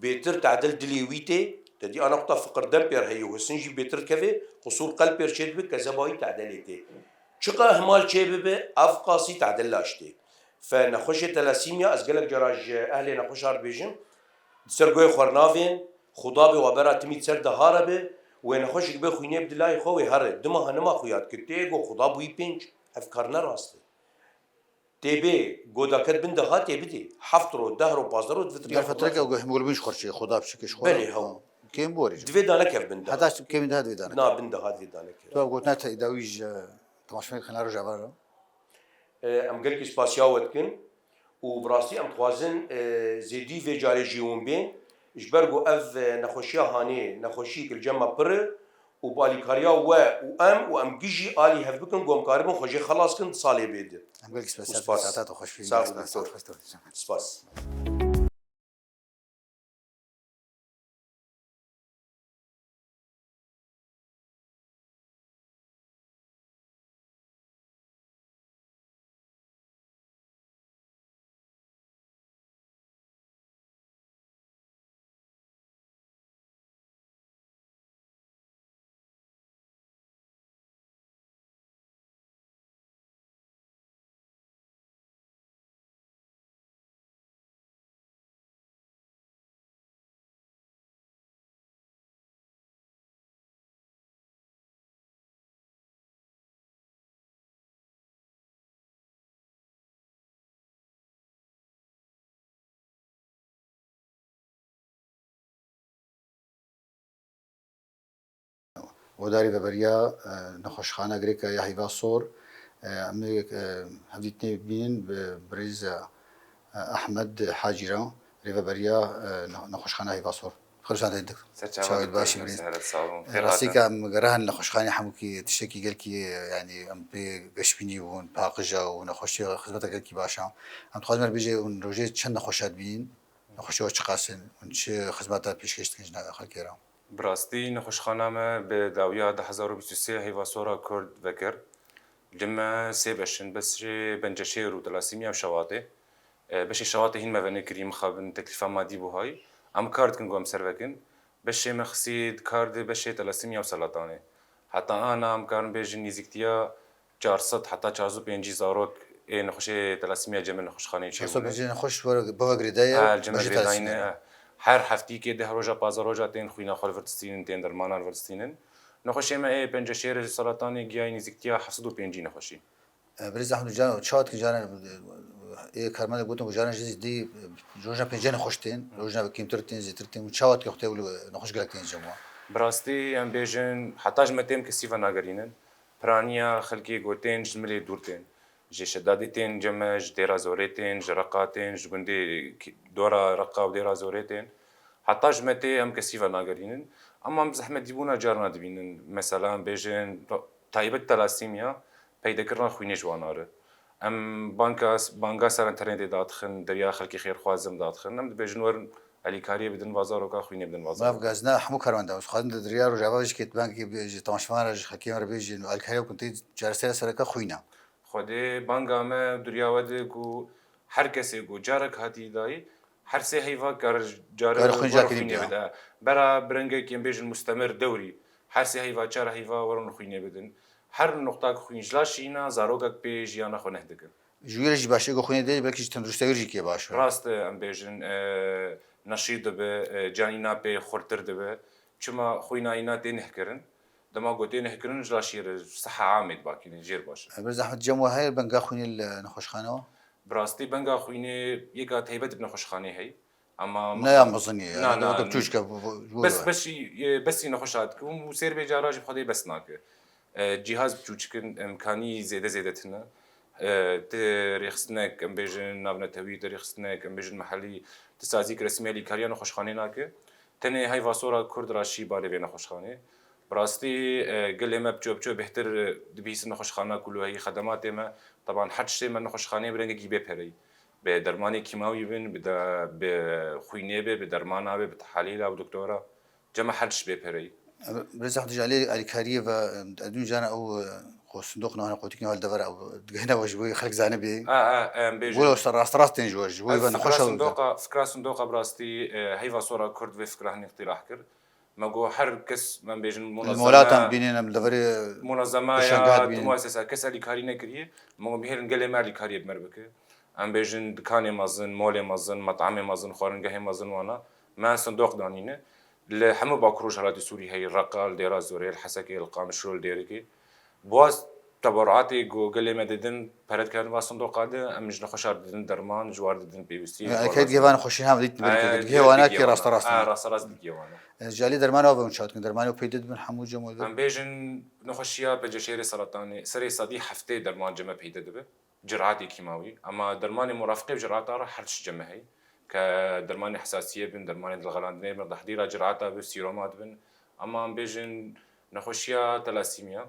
bêtir tedil dilê wî tê, te dî ana wexta fiqir dem pêr heye û hisin jî bêtir dikeve, qusûr qelb pêr çêdibe, kezeba wî tedilê tê. Çiqa ihmal çêbibe, ev qasî tedil laş tê. Fe nexweşê telasîmya, ez gelek cara ji ehlê nexweşa re dibêjim, di ser goyê xwe re navên, xuda bê wa bera timî di ser dihare be, wê nexweşik be xwînê bi dilayê xwe wê here, dima hanima xuya dike, tê go xuda bûyî pênc, ev kar ne rast e. Tê bê, goda ket bin deha tê bidê. Heft ro, deh ro, pazdeh ro divitirî. Ger fetreke ew hemoglobin ji xwe re çê, xwe da biçike ji xwe re. Belê, hew. Ha. Kêm borî. Divê da nekev bin deha. Heta kêm deha divê da nekev. Na, bin deha divê da nekev. Tu ev gotina te dawî ji temaşevanê xena Rojava re. E, em gelkî spasiya we dikin. Û bi rastî em dixwazin, e, zêdî vê carê jî hûn bên, ji ber ku ev, e, nexweşiya hanê, nexweşiyek li cem me pir e û bi alîkariya we û em û em gişî alî hev bikin ku em karibin xwe jê xelas kin di salê bê de. Em gelkî spas, Û spas. Saeta te xweş bî. Sağ ol, Spas, doktor. spas, spas. Spas. Oda rêveberiya, e, nexweşxana Grêka ya Heyva Sor, e, em ê, e, hevdîtinê bînin bi birêz, e, Ehmed Hacî re, rêveberiya, e, ne-, nexweşxana Heyva Sor. Qirsan te dik. Ser çawa Çawa diktor, başî birîz. Seher, sağ olun. Xêr Rastî hatin. Ke em gerhan nexweşxanê hemûkî tiştekî gelkî, yanî em pê geşbînî bûn, paqij e û nexweşî xizmeta gelkî baş e. Em dixwazin me bêje hûn rojê çend nexweşa dibînin, nexweşê we çiqas in, hûn çi xizmeta pêşkêş dikin ji navê xelkê re? Bi rastî nexweşxana me bi dawiya du hezar û bîst û sê heyva sora Kurd vekir. Li me sê beş in, beşê penceşêr û telasîmya û şewatê. E, beşê şewatê hîn me venekirî, mixabin teklîfa madî bû hay. Em kar dikin ku em ser vekin. Beşê me xisî di kar de beşê telasîmya û selatanê. Heta ana em karin bêjin nîzîktiya çar sed heta çar sed û pêncî zarok ê nexweşê telasîmya cem nexweşxaneyê çêbûne. Çar sed û pêncî nexweş were bava girêdayê, Her cem beşê girêdayî ne, telasîmê. Her heftîkê deh roja pazdeh roja tên xwîna xwe li vir distînin, tên dermanan vir distînin. Nexweşê me ê penceşêrê selatanê giyayî nîzîktiya heft sed û pêncî nexweşî. E, Birêz Ehmed Can, çawa dikin caran, e, ê karmendek gotin ku caran jî dî, e, rojna pêncî nexweş tên, rojna kêmtir tên, zêtir tên, çawa dikin xwedê wilo nexweş gelek tên cem wan? Bi rastî em bêjin, heta ji me tên kesî ve nagerînin. Piraniya xelkê ku tên ji milê dûr tên. Ji Şedadê tên cem me, ji Dêra Zorê tên, ji Reqa tên, ji gundê ki-, dora Reqa û Dêra Zorê tên. Heta ji me tê em kesî ve nagerînin. Ama em zehmetîbûna carna dibînin. Mesela em bêjin, taybet telasîmiya peydekirina xwînê ji wan re. Em banka, banga ser înternetê dadixin, derya xelkê xêrxwaz em dadixin. Em dibêjin werin alîkariyê bidin, va zaroka xwînê bidin, va Maf zaroka. Gazna hemû karmenda. Ez xwazim di derya Rojava jî kêt bang ji temaşevan re, ji xelkê me re bêjin, alîkariya ku tê caristera sereke xwîna. Xwedê banga me duriya we de ku her kesê ku carek hatî dayî, her sê heyva kar carek Kar xwîn werin carkirî xwînê bide. Bide. Bera bi rengekî em bêjin mustemir dewrî, her sê heyva, çar heyva werin xwînê bidin. Her nuqtak xwîn ji la şîna zarokek pê jiyana xwe neh dikin. Ji wî re jî baş e ku xwînê dê, belkî ji tenduristiya wî jî kê baş be. Rast e, em bêjin, e, neşît dibe, e, canîna pê xurtir dibe. Çima xwîna îna tê nehkirin? Dema ku tê nehkirin ji laşiyê re siha amê dibakînin jêr baş e. Birêz Ehmed, cem we heye benga xwînê li nexweşxanewa? Bi rastî benga xwînê yeka taybet bi nexweşxanê heye. Ama Ne ya mezin e, Na, yani na, weke tûşke bu, bu, bu Bes, be. Besî, e, besî nexweşa dikim û sêr bê cara jî bi xwedê bes nake. E, cîhaz biçûçik in, imkanî zêde zêde tune. E, ti rêxistinek, em bêjin navnetewî, ti rêxistinek, em bêjin mehellî, ti sazîk resmî alîkariya nexweşxanê nake. Tenê heyva sora Kurd ra şî barê vê nexweşxanê. Bi rastî, e, gelê me biço biço bêhtir, e, dibihîsin nexweşxana ku lo heyî xedematê me. Teban her tiştê me nexweşxanê bi rengekî bê pereyî. Bi dermanê kîmawî bin, bi de, bi xwînê be, bi dermana be, bi tehalîla, bi doktora. Cema her tişt bê pereyî. Birêz Ehmed, ji alî alîkariyê ve, em, dûn cana ew, e, xwe sindoq nahane qotikî hal dever ew digihine we ji bo xelk zanibê. A, a, em bêjin. Wilo ser rast rast tên ji we, ji bo Ev ve fikra nexweş ew sindoqa, fikra sindoqa bi rastî, e, heyva sora Kurd vê fikra hin îqtîrah kir. Me got her kes, em bêjin, Li munezeme, Molatan bînin, em li deverê munezeme Pêşangeha ya dibînin. Muesesa kes alîkarî nekiriye. Me got bihêlin gelê me alîkariyê bi me re bike. Em bêjin dikanê mezin, molê mezin, metamê mezin, xwaringehê mezin wana. Me sindoq danîne. Li hemû Bakur Rojhilatê Sûrî heye, Reqa, li Dêra Zorê, li Hesekê, li Qamişlo, li Dêrikê. Bi wa teberuatê ku gelê me didin, pere dikevin va sindoqa de, em ji nexweşa didin derman, ji war didin pêwistî, ji war Eke didin. Digê van xweşî hem dît, Aya, belkî digê digê wana digê kê wana. Raste rast Ha, ne. Raste rast digê wana. E, ji alî dermana ve hûn çawa dikin? Dermanê peyde dibin hemû cem we de? Em bêjin nexweşiya penceşêrê seratanê, serê sedî heftê derman cem me peyde dibe. Ciratê kîmawî. Ema dermanê murafiqê bi cirata re her tişt cem me heye. Ke dermanê hesasiyê bin, dermanê dilxelandinê bin, tehdîra cirata bi, sîroma dibin. Ema em bêjin nexweşiya telasîmiya.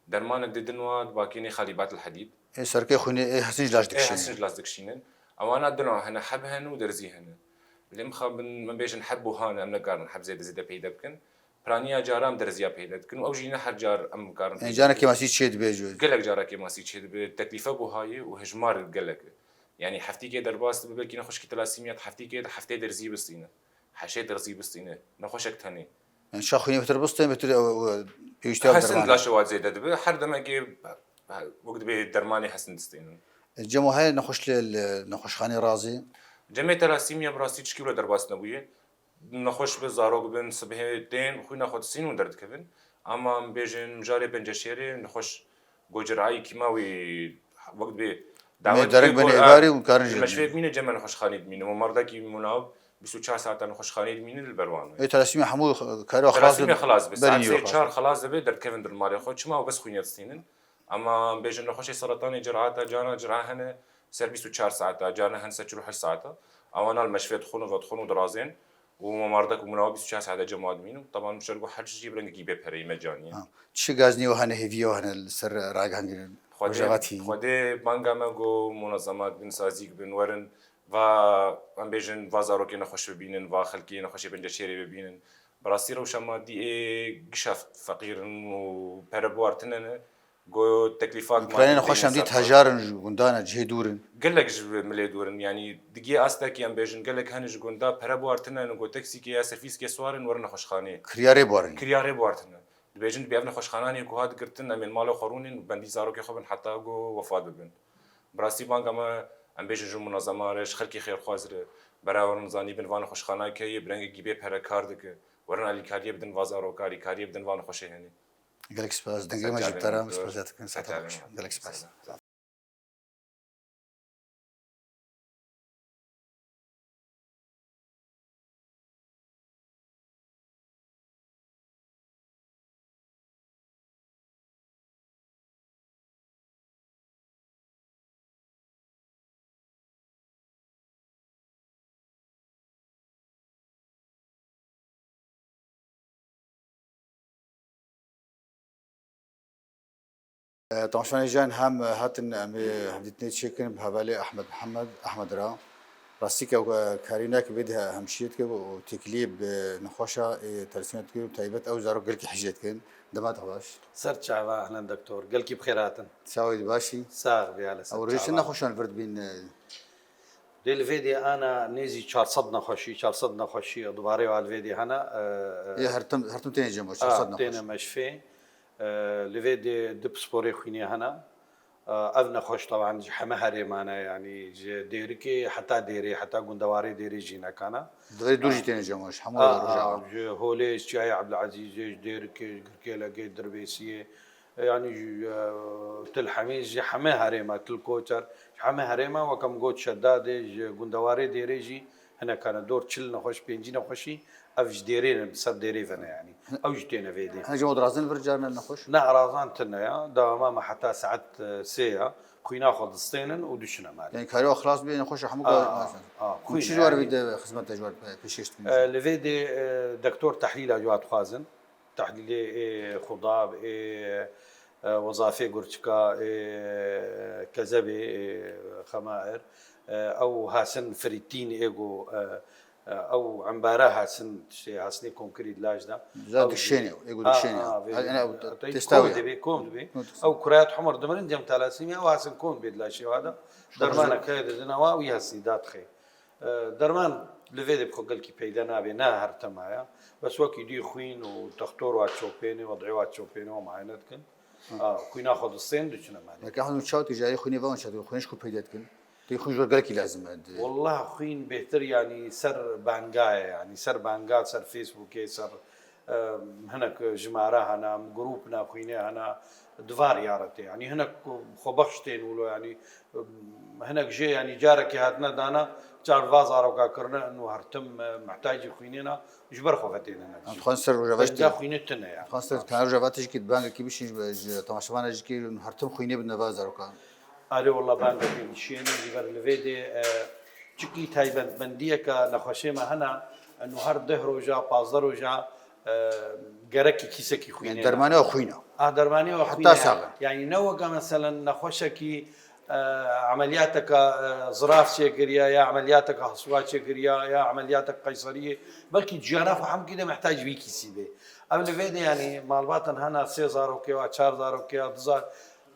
Dermanek didin wa dibakînê xalîbat el hedîd. Ê serkê xwînê, ê hesin ji laş Ê dikişînin. Hesin ji laş dikişînin. Ewana dino hene, heb hene û derzî hene. Lê mixabin, em bêjin heb buha ne, em nekarin heb zêde zêde peyde bikin. Piraniya cara em derziya peyde dikin û ew jî ne her car em karin Ê, peyde cara bikin. Kêmasî çê dibe ji. Gelek cara kêmasî çê dibe, teklîfe buha ye û hejmar gelek e. Yanî heftîkê derbas dibe, belkî nexweşkî telasîmiya heftîkê de heftê derzî bistîne. Heşê derzî bistîne. Nexweşek tenê. Yani şaxwînê betir bistên, betir ew, ew, pêwîstiya Hesin dermanê. Laşê wa zêde dibe. Her demekê, wek dibê dermanê hesin distînin. Cem, heye nexweş li, li nexweşxanê razî? Cemê telasîmiya bi rastî tişkî wilo derbas nebûye. Nexweş bi zarok bin, sibhê tên, xwîna xwe disîn û derdikevin. Ama em bêjin mijarê penceşêrê nexweş go cirayî kîmawî wek dibê Mê dawet dereng bê benê gol, êvarî a, û karin jî meşvê dimîne. Dimîne cem me nexweşxanê dimîne. Û merdekî munaw bîst û çar saeta nexweşxanê dimîne li ber wan. Ê telasîmê hemû kar û Telasîmê xelas be. Saet sê çar xelas dibe, derkevin di malê xwe. Çima ew bes xwînê distînin? Ama em bêjin nexweşê seratanê cirata, cana cira hene ser bîst û çar saeta, cana hene ser çil û heşt saeta. Ewana li meşvê dixwin û vedixwin û dirazên. û mamardek û min awa bîst û çar saet cem wan dimînim. Teban min şer got her çi jî bi rengekî bê pereyî mecanî ye. Ha. Çi gaznî we hene, hêvî we hene li ser ragihandinê Xwedê, Rojava T V? Xwedê banga me got munezema dibin, sazî dibin, werin va, em bêjin, va zarokê nexweş bibînin, va xelkê nexweşê penceşêrê bibînin. Bi rastî rewşa madî ê gişa feqîr in û pere bi war tine ne. Got teklîfak Ukraynê madî nexweş têne em dît ser xwe. Hejar in ji gundan e, cihê dûr in. Gelek ji milê dûr in. Yanî digê astekî em bêjin, gelek hene ji gunda pere bi war tine ne, got teksîkê ya serfîskê swar in, werin nexweşxaneyê. Kiryarê bi war in. Kiryarê bi war tine. Dibêjin, dibê ev nexweşxananê ku hat girtin, em ên malê xwe rûnên û bendî zarokê xwe bin heta ku wefat bibin. Bi rastî banga me, em bêjin ji munezeman re, ji xelkê xêrxwaz re, bera werin zanîbin van nexweşxanayeke ye, bi rengekî bê pere kar dike. Werin alîkariyê bidin va zaroka, alîkariyê bidin van nexweşê hene. Gelek spas. Dengê me ji te re, spas dikin. Gelek spas. E, temaşevanê jiyan hem hatin em ê hevdîtinê çêkin bi hevalê Ahmed Mihemed, Ahmed ra. Rastî ke, e, karînek vê de hemşîyet ke û têkiliyê bi nexweşa, e, tersînet kir û taybet ew zarok gelkî hijêt kin. Dema te baş. Ser çava, ehlen doktor. Gelkî bi xêr hatin. Sağ ol, başî. Sağ ol, ya le ser çava. Ew rêşin nexweşan vir dibîn, e, Dê li vê dê ana nêzî çar sed nexweşî, çar sed nexweşî, dubare wa li vê dê hene, e, e, Ê her tim, her tim têne cem, çar sed a, nexweşî. Têne meşfê. E, li vê dê du pisporê xwînê hene. E, ev nexweş teban ji heme herêman e, yanî ji Dêrikê heta Dêrê, heta gundewarê Dêrê jî nekana. Di vê dûr jî têne cem, ji hemû A, roja. A, ji Holê, ji Çiyayê Ebdilezîzê, ji Dêrikê, ji Girkêlekê, Dirbêsiyê, Yanî ji, e, Til Hemî, ji heme herêma, Til Koçer, ji heme herêma, weke min got Şedadê, ji gundewarê Dêrê jî hinek hene. Dor çil nexweş, pêncî nexweşî, ev ji Dêrê ne, bi ser Dêrê ve ne yanî. Ew jî têne vê dê. Hene ji Odrazin vir carine nexweş? Ne, Erazan tune ya. Dewama me heta saet, e, sê ya. Xwîna xwe distênin û diçine malê. Yanî karî xelas bê nexweş hemû A, ka-, a, a, Û xwîn çi ji war yanî. Vê de xizmete ji war, e, pêşkêş dikin? E, li vê dê, e, doktor tehlîla ji wa dixwazin. Tehlîlê ê xudab, ê, e, wezafê gurçika, ê kezebê, ê xemair, e, ew hasin firîtîn ê go, e, e, ew embara hasin, tiştê hasinê konkrît laj da. Za Ew dikşênê, ê go a, dikşênê. A, vê, Hal ena ew te-, tê testa kom wê. Dibê, kom dibê. Kom dibê. Ew kurayat humur dimirin cem talasîmê, ew hasin kom dibê di laşê wa da. Ji xwe Dermanek heye didin ewa, wî hasinî dadixê. E, derman li vê de bi xwe gelkî peyde nabe, ne her tema ya. Bes wekî dî xwîn û textor wa çopênê, wed'ê wa çopênê, wa muayene dikin. Hı. A, xwîna xwe distên, diçine malê. Belkî hûn çawa tîjarê xwînê ve, çawa xwînê ji ku peyde dikin? Tê xwîn ji gelkî lazim e. Wallah xwîn bêhtir, yanî ser banga ye, yanî ser banga, ser Facebookê, ser, e, hinek jimara hene, em grûp ne xwînê hene, di va riya re tê. Yanî hinek xwebexş tên wilo, yanî Hinek jê, yanî carekê hatine dana, çar va zaroka kirine, û her tim, e, mihtacî xwînê ne, ji ber xwe ve têne ne. Em dixwazin ser Rojava Peyda tê. Xwînê tune ya. Dixwazin ser Kanal Rojava tê jî bangekî bişîn ji, ji temaşevana jî kê her tim xwînê bidine va zarokan. Erê wela bangekê dişiyêne ji ber li vê dê, e, çikî taybetmendiyeke nexweşê me hene, eno her deh roja, pazdeh roja, e, gerekî kîsekî xwînê ne. Yanî dermanê xwîn e. A, dermanê xwîn e. Heta sax e. Yanî ne weke meselen nexweşekî e, emeliyateke, e, ziraf çêkiriye, ya emeliyateke heswa çêkiriye, ya emeliyateke qeyseriyê, belkî jiyana xwe hemkî de mihtacî wî kîsî bê. Ev li vê de, yanî malbatan hene sê zarokê ya, çar zarokê ya, du zar-,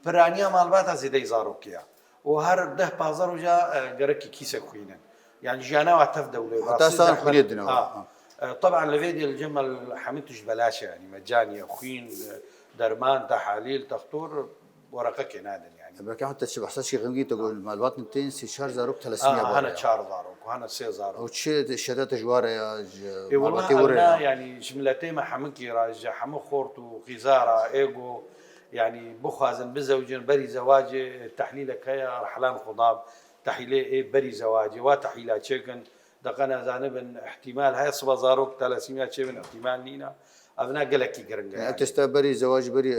piraniya malbata zêdeyî zarokê ya. Û her deh pazdeh roja, e, gerekî kîsek xwînin. Yanî jiyana wa tev dewle. Heta sar xwînê dine. Ha. E, teban li vê de li cem me hemî tişt belaş e, yanî mecanî ye, xwîn, e, derman, tehalîl, textor, wereqekê nadin yanî. Belkî heta çi behsa çi xemgîn te got, malbat min tên sê çar zarok telasîmiya A, bare hene ya. Çar zarok, hene sê zarok. Ew çi şedete ji ware ya, ji Ê, malbatê wela were ew na, ya. Yanî ji miletê me hemikî ra, ji hemû xort û xîzara, êgo, yanî bixwazin bizewcin, berî zewacê tehlîlek heye, rehlan xudab, tehlîlê ê berî zewacê, wa tehlîla çêkin, deqe nezanibin, îhtîmal heye siba zarok telasîmiya çêbin, îhtîmal nîna. Evna gelekî giring e. Yani, ev testa berî zewacî berî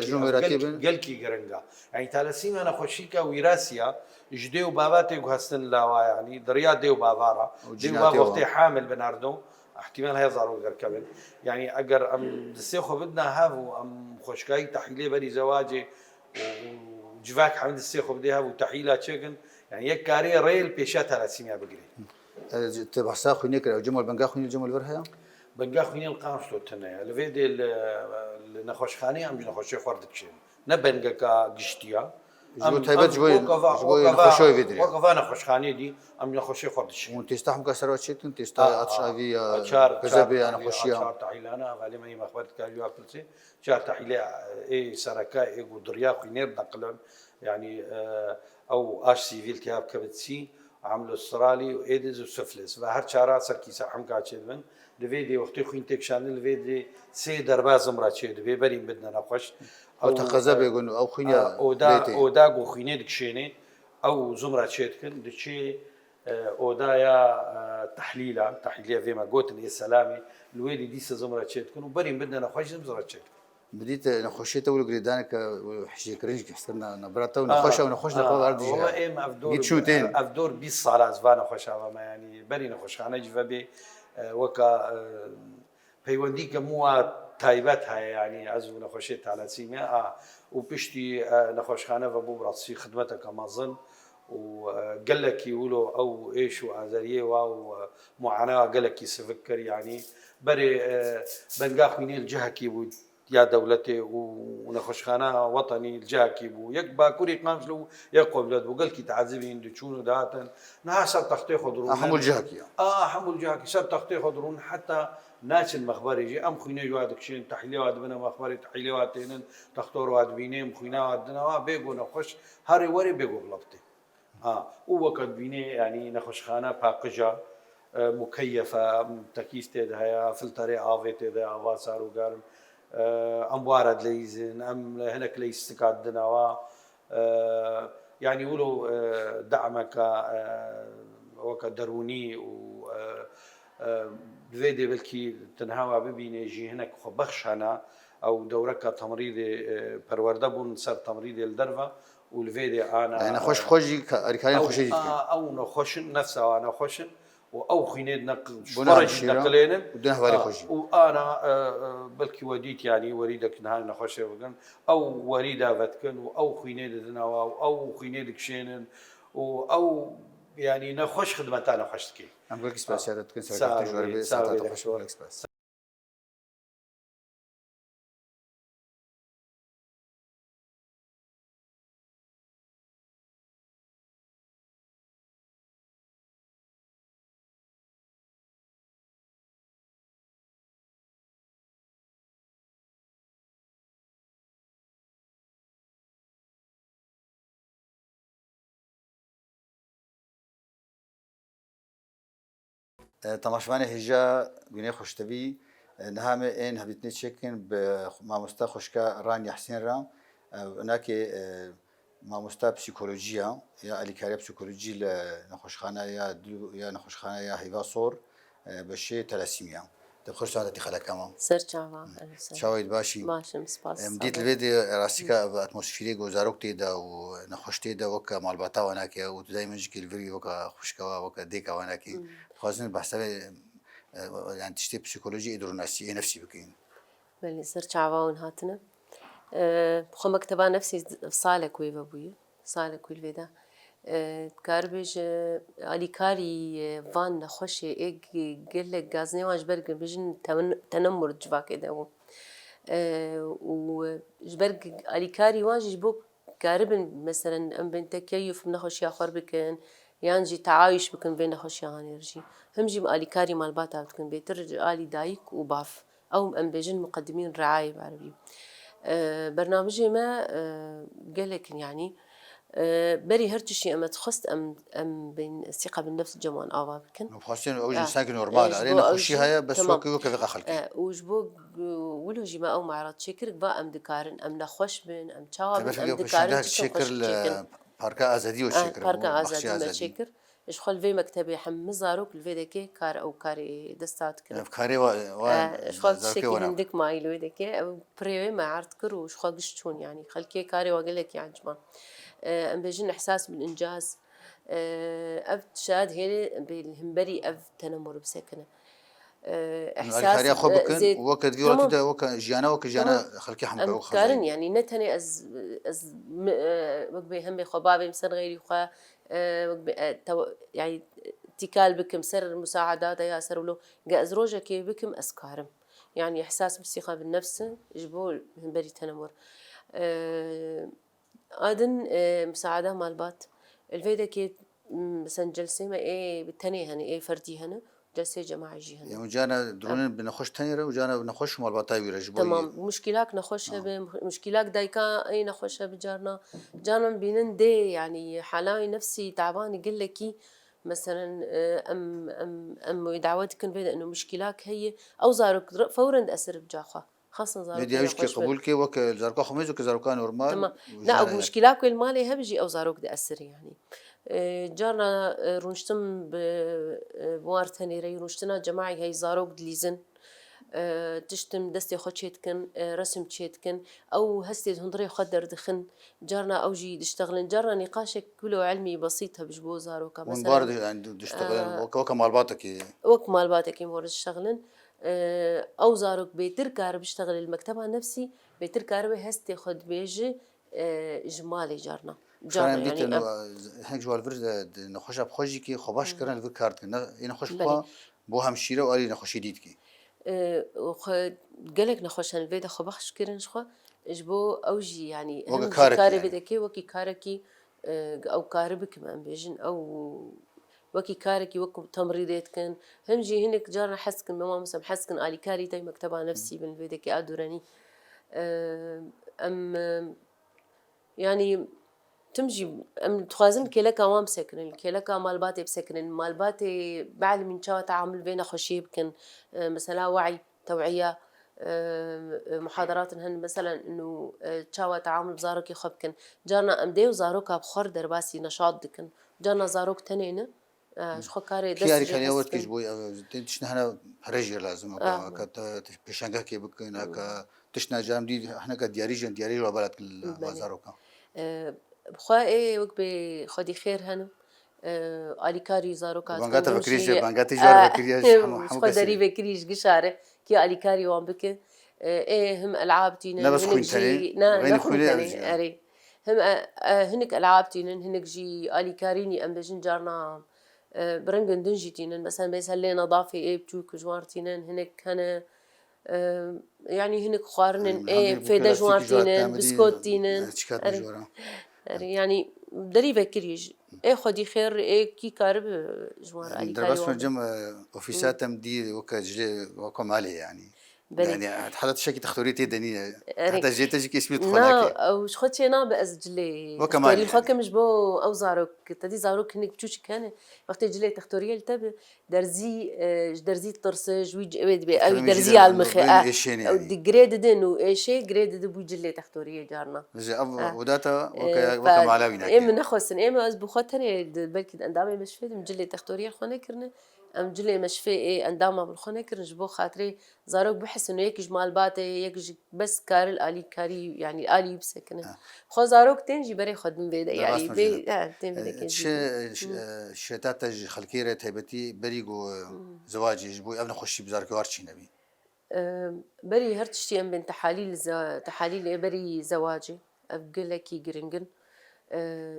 jin û mêratî bin. Gelkî giring e. Yani, talasîmya nexweşîka wîrasî ya, ji dê û bava tê guhestin lawa, yani, di riya dê û bava re. Dê û bav wextê hamil bin her du, ihtimal heye zarok derkevin. Yani, eger em distê xwe bidine hev û em xweşkayî tehîlê berî zewacê û civak hemî distê xwe bidê hev û tehîla çêkin, yani, yek karê rê li pêşiya talasîmya bigirê. Te behsa xwînê kir, ew Cemal benga xwînê li Cemal vir heye? Benga xwînê li Qamşlo tune ye. Li vê dê li, li nexweşxaneyê em ji nexweşê xwe re dikişên. Ne bengeka giştî ya. Ji bo taybet ji bo nexweşoyê vê dirê. Weke va nexweşxaneyê dî em ji nexweşê xwe re dişên. Hûn têsta hemka ser ve çêkin, têsta atişavî ya, kezebê ya nexweşiya. Çar tehîlana, evalê me yê mexber dikar ji wa pilsê. Çar tehîlê ê sereka ê ku diriya xwînê re neqilin. Yani, e, ew aş sivîl tê ya bikevit sî, amlo stralî û êdiz û siflis. Ve her çara ser kîsa hemka çêdibin. Li vê dê wextê xwîn tê kişandin, li vê dê sê derba zimra çêdibe, berîn bidine nexweş. Ew te qezebê gun, ew xwîn ya oda, oda ku xwînê dikişênê, ew zimra çêdikin, diçê, e, oda ya, e, tehlîla, tehlîlê vê me gotin ê selamê, li wê dê dîsa zimra çêdikin û berîn bidine nexweş zimra çêdikin. Bi dît nexweşiyê te wilo girêdaneke hijêkirin jî hestirina nabira te û nexweş ew nexweş nexwe erdî jî heye. Êm ev dor, ev dor bîst sal ez va nexweşa ve me, yanî berî nexweşxane jî vebê, e, weka, e, peywendîke min wa taybet heye, yanî ez û nexweşê talasîmya a û piştî, e, nexweşxane vebû bi rastî xidmeteke mezin û, e, gelekî wilo ew êş û azariyê wa û, e, muaneya gelekî sivik kir, yanî berê, e, benga xwînê li cihekî bû ya dewletê û nexweşxana wetenî li cihekî bû. Yek bakurî Qamşlo bû, yek Qoblet bû. Gelkî teezibîn diçûn û dihatin. Niha ser textê xwe dirûn. A hemû li cihekî ya. A hemû li cihekî. Ser textê xwe dirûn heta naçin mexberê jî. Em xwînê ji wa dikişên, tehlîlê wa dibine mexberê, tehlîlê wa tênin, textor wa dibînê, em xwîna wa didine wa, bêgo nexweş, herê werê bêgo bila bitê. Ha, û weke dibînê, yanî nexweşxane paqij e, e, mukeyef e, tekîz tê de heye, filterê avê tê de, ava sar û germ, e, em ware dileyîzin, em hinek leyîstika didin awa, e, yanî wilo, e, dameke, e, weke derûnî û, e, e, divê dê belkî tenha wa bibînê jî hinek xwebexş hene, ew dewreka temrîdê, e, perwerde bûn ser temrîdê li derve, û li vê dê ana. Yani nexweş bi xwe jî alîkariyên xweşê jî dikin. Ew nexweş in, nefsa wan nexweş in û ew xwînê neqil, ji xwe re jî neqilênin. Û dine hevalê xwe jî. Û ana, e, e, belkî we dît, yanî werîdek niha nexweşê bikin. Ew werîda vedikin û ew xwînê didin awa û ew xwînê dikişênin û ew, yanî nexweş xidmeta nexweş dike. Em gelkî spasiya te dikin, serkeftin ji we re bê, saeta te xweş, gelkî spas. E, temaşevanê hêja, gûnê xweştevî, e, niha me ên hevdîtinê çêkin bi mamosta xweşka Ranya Husên re. E, hinekê, e, mamosta psîkolojî ya, ya alîkariya psîkolojî li nexweşxana ya dil û ya nexweşxana ya heyva sor, e, beşê telasîmya. Te xweş hatî xeleka me. Ser çava, ev ser. Çawa yî, baş î? Baş im, spas. Em dît li vê dê rastîka bi atmosferê ku zarok tê de û nexweş tê de weke malbata wan nake û tu daymen jî kê li vir wî weke xwişka wa, weke dêka wan nake. Dixwazin behsa vê, e, yani tiştê psîkolojî ê dirûnasî, ê nefsî bikin. Belê, ser çava hûn hatine. E, xwe mekteba nefsî salek wê vebûye. Salek wî li vê de. E, dikare bêje, alîkarî, e, van nexweşê ê g-, gelek gazinê wan ji ber bêjin temen-, tenemur civakê de bû. E, û ji ber g-, alîkarî wan jî ji bo karibin, meselen, em bên tekeyuf bi nexweşiya xwe re bikin, yan jî teayuş bikin vê nexweşiya hanê re jî. Him jî alîkarî malbata dikin, bêtir ji alî dayik û bav. Ew em bêjin muqedimîn riayê bi erebî. E, bernamijê me, e, gelek in, yanî, e, berî her tiştî em dixwest em, em bên sîqa bin nefs cem wan ava bikin. Em dixwestin ew jî insakî normal e, erê nexweşî heye, bes wekî wekî vê qal xelkê. E, û ji bo, e, wilo jî me ew me'rad çêkir, va em dikarin, em nexweş bin, em çawa bin, em dikarin tiştên xweş çêkin. Parka Azadî we çêkir. Parka Azadî me çêkir. Ji xwe li vê mektebê hemî zarok li vê dekê kar ew karê desta dikin. Ev karê wa, wa E, ji xwe zarokê tiştekî wan e. Hindik mayî li wê dekê. Ew pirê wê me erd kir û ji xwe giş çûn, yanî xelkê karê wa gelekî ecban. E, em bêjin ihsas bil incaz. E, ev şayad hêlê bê li hemberî ev tenemur bisekine. E, Alîkariya xwe e, bikin, zê- weke di vî Tamam. welatî de, weke jiyana, weke jiyana xelkê hemû Em ew karin xwezayî. Yanî ne tenê ez, ez mi- e, wek bê hemê xwe bavê min ser xeyrî xwe, e, wek bê, e, tew- yanî tîkal bikim ser musaedata ya ser wilo. Ge ez rojekê bikim ez karim. Yanî ihsas bi sîqa bi nefs ji bo hemberî tenemur. E, Adin, e, misaada malbat. Li vê dekê, m, mesela celsê me ê bi tenê hene, ê ferdî hene, celsê cemaî jî hene. Em cana dirûnin bi nexweş tenê re û cana nexweş û malbata wî re ji bo Temam. Muşkîlak nexweş hebe, muşkîlak dayika ê nexweş hebe carna. Carna bînin dê, yanî halayê nefsî tabanî gelekî, meselen, e, em, em, em wê dawe dikin vê de ino muşkîlak heye, ew zarok re- fewren diesir bi ca xwe. Xasin zarokê Medya wî jî kê nexweş be. Qebûl kê weke zaroka xwe mêz weke zaroka normal. Tamam. Na, ew muşkîla ku li malê hebe jî ew zarok diesir yanî. E, carna, e, rûniştin bi, e, bi war tenê re, rûniştina cemaî hey zarok dilîzin. E, tiştin destê xwe çêdikin, e, resim çêdikin. Ew hestê hundirê xwe derdixin. Carna ew jî diştexilin. Carna nîqaşek kulo ilmî besît hebe ji bo zaroka. Hûn Mesela, bar di- yani, di- diştexilin, e, weke, weke malbatekê. Wek malbatekê mor diştexilin. E, ew zarok bêtir kar biştexile li mekteba nefsî, bêtir karibe hestê xwe dibêje, e, ji malê carna. Carna Şayan yanî dîtin ev- hinek ji wan li vir de, de nexweşa bi xwe jî kî xwe baş kirin li vir kar dikin. Ne, ê nexweş bi Belê. Xwe bo hemşîre û alî nexweşî dî dikî. E, xwe gelek nexweş hene vê de xwe baxş kirin ji xwe. Ji bo ew jî yanî Weke hem jî karek karê yani. Vê dekê wekî karekî, e, ew kari bikim em bêjin ew wekî karekî wek temrîdê dikin. Him jî hinek carna hez dikin, me wan mesela hez dikin alîkarî tey mekteba nefsî bin vê dekê a dûrenî. Em, yanî tim jî em dixwazin kêleka wan bisekinin, kêleka malbatê bisekinin, malbatê bielmîn çawa teamul vê nexweşiyê bikin. Mesela we'y, tew'iya, e, e, muhadaratin hin, meselen, inu, e, çawa teamul bi zarokê xwe bikin. Carna em dê û zaroka bi xwe re derbasî neşat dikin. Carna zarok tenê ne, e, ji xwe karê Kî dest alîkariya jê we dikî ji bo, e, tê tiştine hene pere jê lazim e, Ah. Ka te, te pêşangehkê bikin, ka tiştine carna dî, hineka diyarî jî, diyarî jî wa bela dikin li, Belê. Zarokan. E, bi xwe ê wek bê xwedî xêr henim. E, alîkarî zaroka Banga te vekirî jî, banga te jî vekirî jî, hemû, hemû xwe kesî. Derî vekirî ji gişare, kî alîkarî wan bike. E, ê him elab tînin, Ne bes hinek xwîn tenê, jî, ne, ne xwîn tenê, erê. Him, e, e, hinek elab tînin, hinek jî alîkarînî em bêjin carna, e, bi rengin din jî tînin. Mesela, mesela lê nedafê ê biçûk ji wan tînin, hinek hene, e, yanî hinek xwarinin, ê fêde ji wan tînin, biskot tînin. Erê, yanî derî vekirî jî. Ê xwedî xêr, ê kî karibi ji wan re alîkarî wan. Derbas me cem, e, ofîsa te em dî weke cilê, weke malê yanî. Belê. Yanî, heta tiştekî textorî tê de nîne. Erê. Heta jê te jî kesî xwe nake. Na, ew ji xwe çê nabe ez cilê textorî xwe kim ji bo ew zarok, te dî zarok hinek biçûçik hene. Wextê cilê textoriyê li te bi, derzî, e, ji derzî tirse, ji wî c-, wê dibê, ew derziya li mixê, e, ew di-, girê didin û êşê girê didin bû cilê textoriyê carna. Ji ev, e, wida te weke, e, weke mala wî nake. Ê min nexwestin, ê min ez bi xwe tenê di, belkî di endamê meşfê de min cilê textoriyê xwe nekirine. Em cilê meşfê ê endama min xwe nekirin, ji bo xatirê zarok bihisin û yek ji malbatê, yek ji bes karil alîkarî, yanî alî bisekine. Ha. Xwe zarok tên jî berê xwe din vê de, yanî vê, ha, tên vê de. Çi, e, şeta te ji xelkê re taybetî berî ku, e, zewacê ji bo ev nexweşî bi zarokê war çî nebî? E, berî her tiştî em bên tehalîl ze-, tehalîlê berî zewacê. Ev gelekî giring in. E,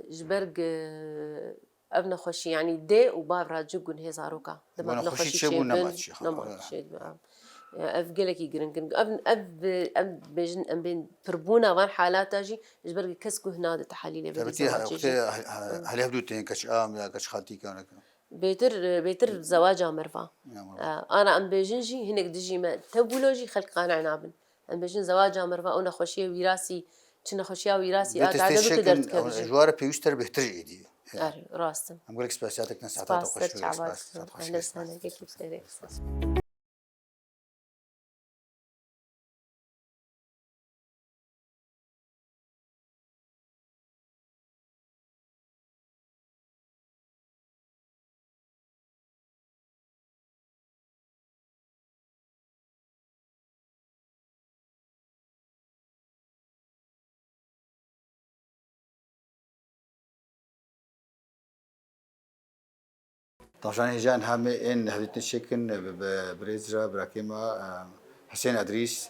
ji ber ge-, ev nexweşî, yanî dê û bav re cî gunhê zaroka. Dema nexweşî çêbû, nema çi, nema çi çêdibe, ev. Ya, ev gelekî giring in. Ev, ev, em bêjin, em bên pirbûna van halata jî ji ber kes guh nade tehalîlê berî zewacê jî. Tabii ki, he, he, he, helê hevdû tên keç am ya keç xaltî kaneke. Bêtir, bêtir zewaca merva. Ya, merva. E, ana em bêjin jî hinek dijî me tev bûlo jî xelk qane nabin. Em bêjin zewaca merva ew nexweşiyê wîrasî, çi nexweşiya wîrasî a tade bike derdikeve jî. Ji ware pêwîst ter bêhtir jî êdî. Erê, rast in. Em gelek spasiya te kirin, saeta te xweş be. Spas, spas. Spas. Tavşanê hêja niha me ên hevdîtinê çêkin bi, bi birêz re, birakê me, e, Husên Edrîs.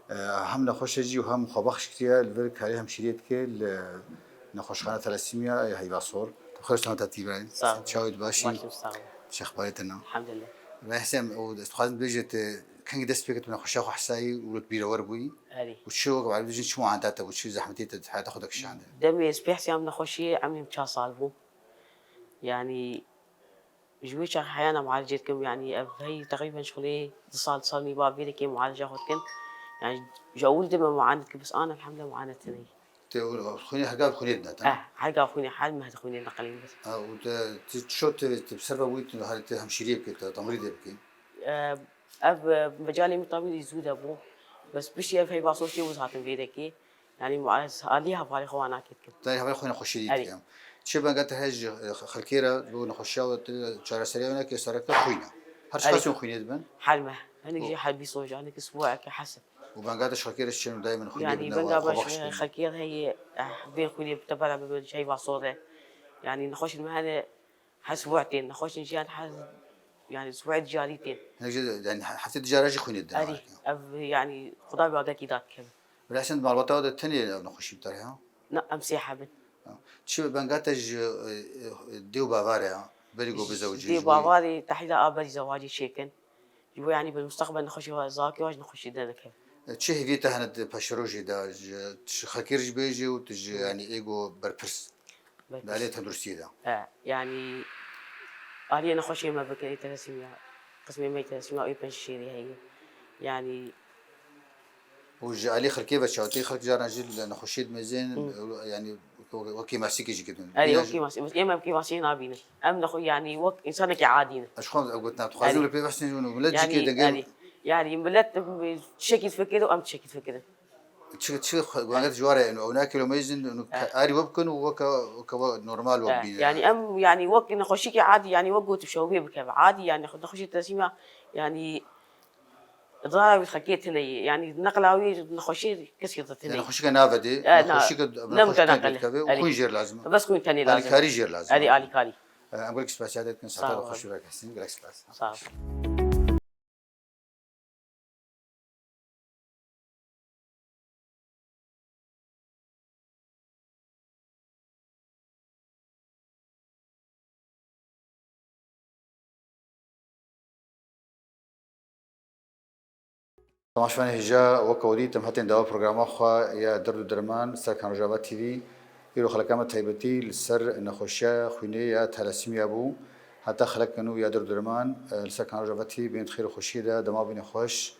E, hem nexweş e jî û hem xwe bexş kiriye li vir karê hemşîriyê dike li nexweşxana Thalassemia ya Heyva Sor. Tu xêr û selamet hatî birayê. Sağ ol. Çawa yî, tu baş î? Baş im, sağ ol. Çi exbarê te ne? Elhamdülillah. Birayê Husên, û ez dixwazim bibêjit, e, kengî dest pê kir tu nexweşiya xwe hesayî û li bîrewer bûyî? Erê. Û çi wek, bibêjin çi muaneta bû, çi zehmetê te di heyata xwe de kişandiye? Demê ez pê hesiyam nexweşiyê emrîm çar sal bû. Yanî ji wê çaxê heyana mualecê dikim, yanî ev hey teqrîben şixulê du sal, du sal nîva vê dekê mualeca xwe dikin. Yanî ji ewil de me muane dikin, bes an elhamdülillah muane tune ye. Tê û xwînê, her gav xwînê dine te? Eh, her gav xwînê, her meh de xwînê neqilîn bes. Ha, û te, ti ço te, te bi ser ve bûyî, tu herê te hemşîriyê bikî, te temrîdê bikî? Eh, ev, eh, mecalê min tabî zû de bû. Bes piştî ev heyva soştê wiz hatin vê dekê. Yanî ez alî hevalê xwe wan nakê dikim. Te alî hevalê xwe nexweşî dîtî. Erê. Em. Çi benga te heye ji, e, xelkê re bo nexweşiya we, te çareseriya we neke, sereke xwîn e. Her çiqas xwînê dibin? Her meh. Hinek jî her bîst roj, hinek sibû eke hesib. Û benga te ji xelkê re çi, dayê min xwînê bidine we, xwe bexş bidine? Yanî benga me ji xelkê re heye, eh, bên xwînê bite bera bibe ji heyva sor e. Yanî nexweşin me hene, her sibû tên, nexweşin jî her, yanî sibû dicarî tên. Hinek jî, yanî heftê dijara jî xwînê didine? Erê, ev, yanî xuda bi agekî da dikeve. Bila sen di malbata de tenê ev nexweşî bi te re ya? Na, em sê heb in. Çi benga te ji, e, e, dê û bavarê ya? Berî ku bizewicî. Dê û bavarê tehlîla a berî zewacê çêkin. Ji bo yanî bi mustaqbel nexweşî wa, zarokê wa ji nexweşî dernekeve. E, çi hêviyê te hene di peşerojê de, ji, ji xelkê re jî bêjî û tu ji, yanî ê ku berpirs. Belkî. Di aliyê tenduristiyê de. E, yanî aliyê nexweşiyê me bikin, ê thalassemia, qismê me yê thalassemia û yê penc şêrî heye. Yanî. Û ji alî xelkê ve çawa tê? Xelk caran jî li nexweşiyê dimêzin, yanî wek, wek kêmasîkê jî dibin. Erê, wek kêmasî, bes êm, em kêmasiyê nabînin. Em nexwe-, yanî wek însanekî adî ne. Ez xwe ew gotina dixwazim li pê behsî, yanî millet jî kê dengê. Erê, yanî millet tiştekî difikire û em tiştekî difikirin. Çi, çi xwe-, gunget ji ware, û ew nakê mêzin, û arî we bikin û weke, weke we normal we bibînin. Yanî em, yanî wek nexweşîkê adî, yanî wek gotim şewbê bikeve. Adî, yanî nexweşî thalassemia, yanî zarara wî xelkê tune ye. Yanî neqla wî nexweşî kesî de tune ye. Yanî nexweşîke navê de, nexweşîke, nexweşîke dikeve û xwîn jê re lazim e. Bes xwîn tenê lazim. Alîkarî jê re lazim e. Erê, alîkarî. Em gelek spasiya te dikin, saeta xweş û rêkesîn, gelek spas. Sağ ol. Temaşevanê hêja, weke we dît em hatin dawa programa xwe ya Derd û Derman ser Kanal Rojava T V. Îro xeleka me taybetî li ser nexweşiya xwînê ya thalassemia bû. Heta xeleka nû ya Derd û Derman, e, li ser Kanal Rojava T V, bînin di xêr û xweşiyê de, dema bînin xweş.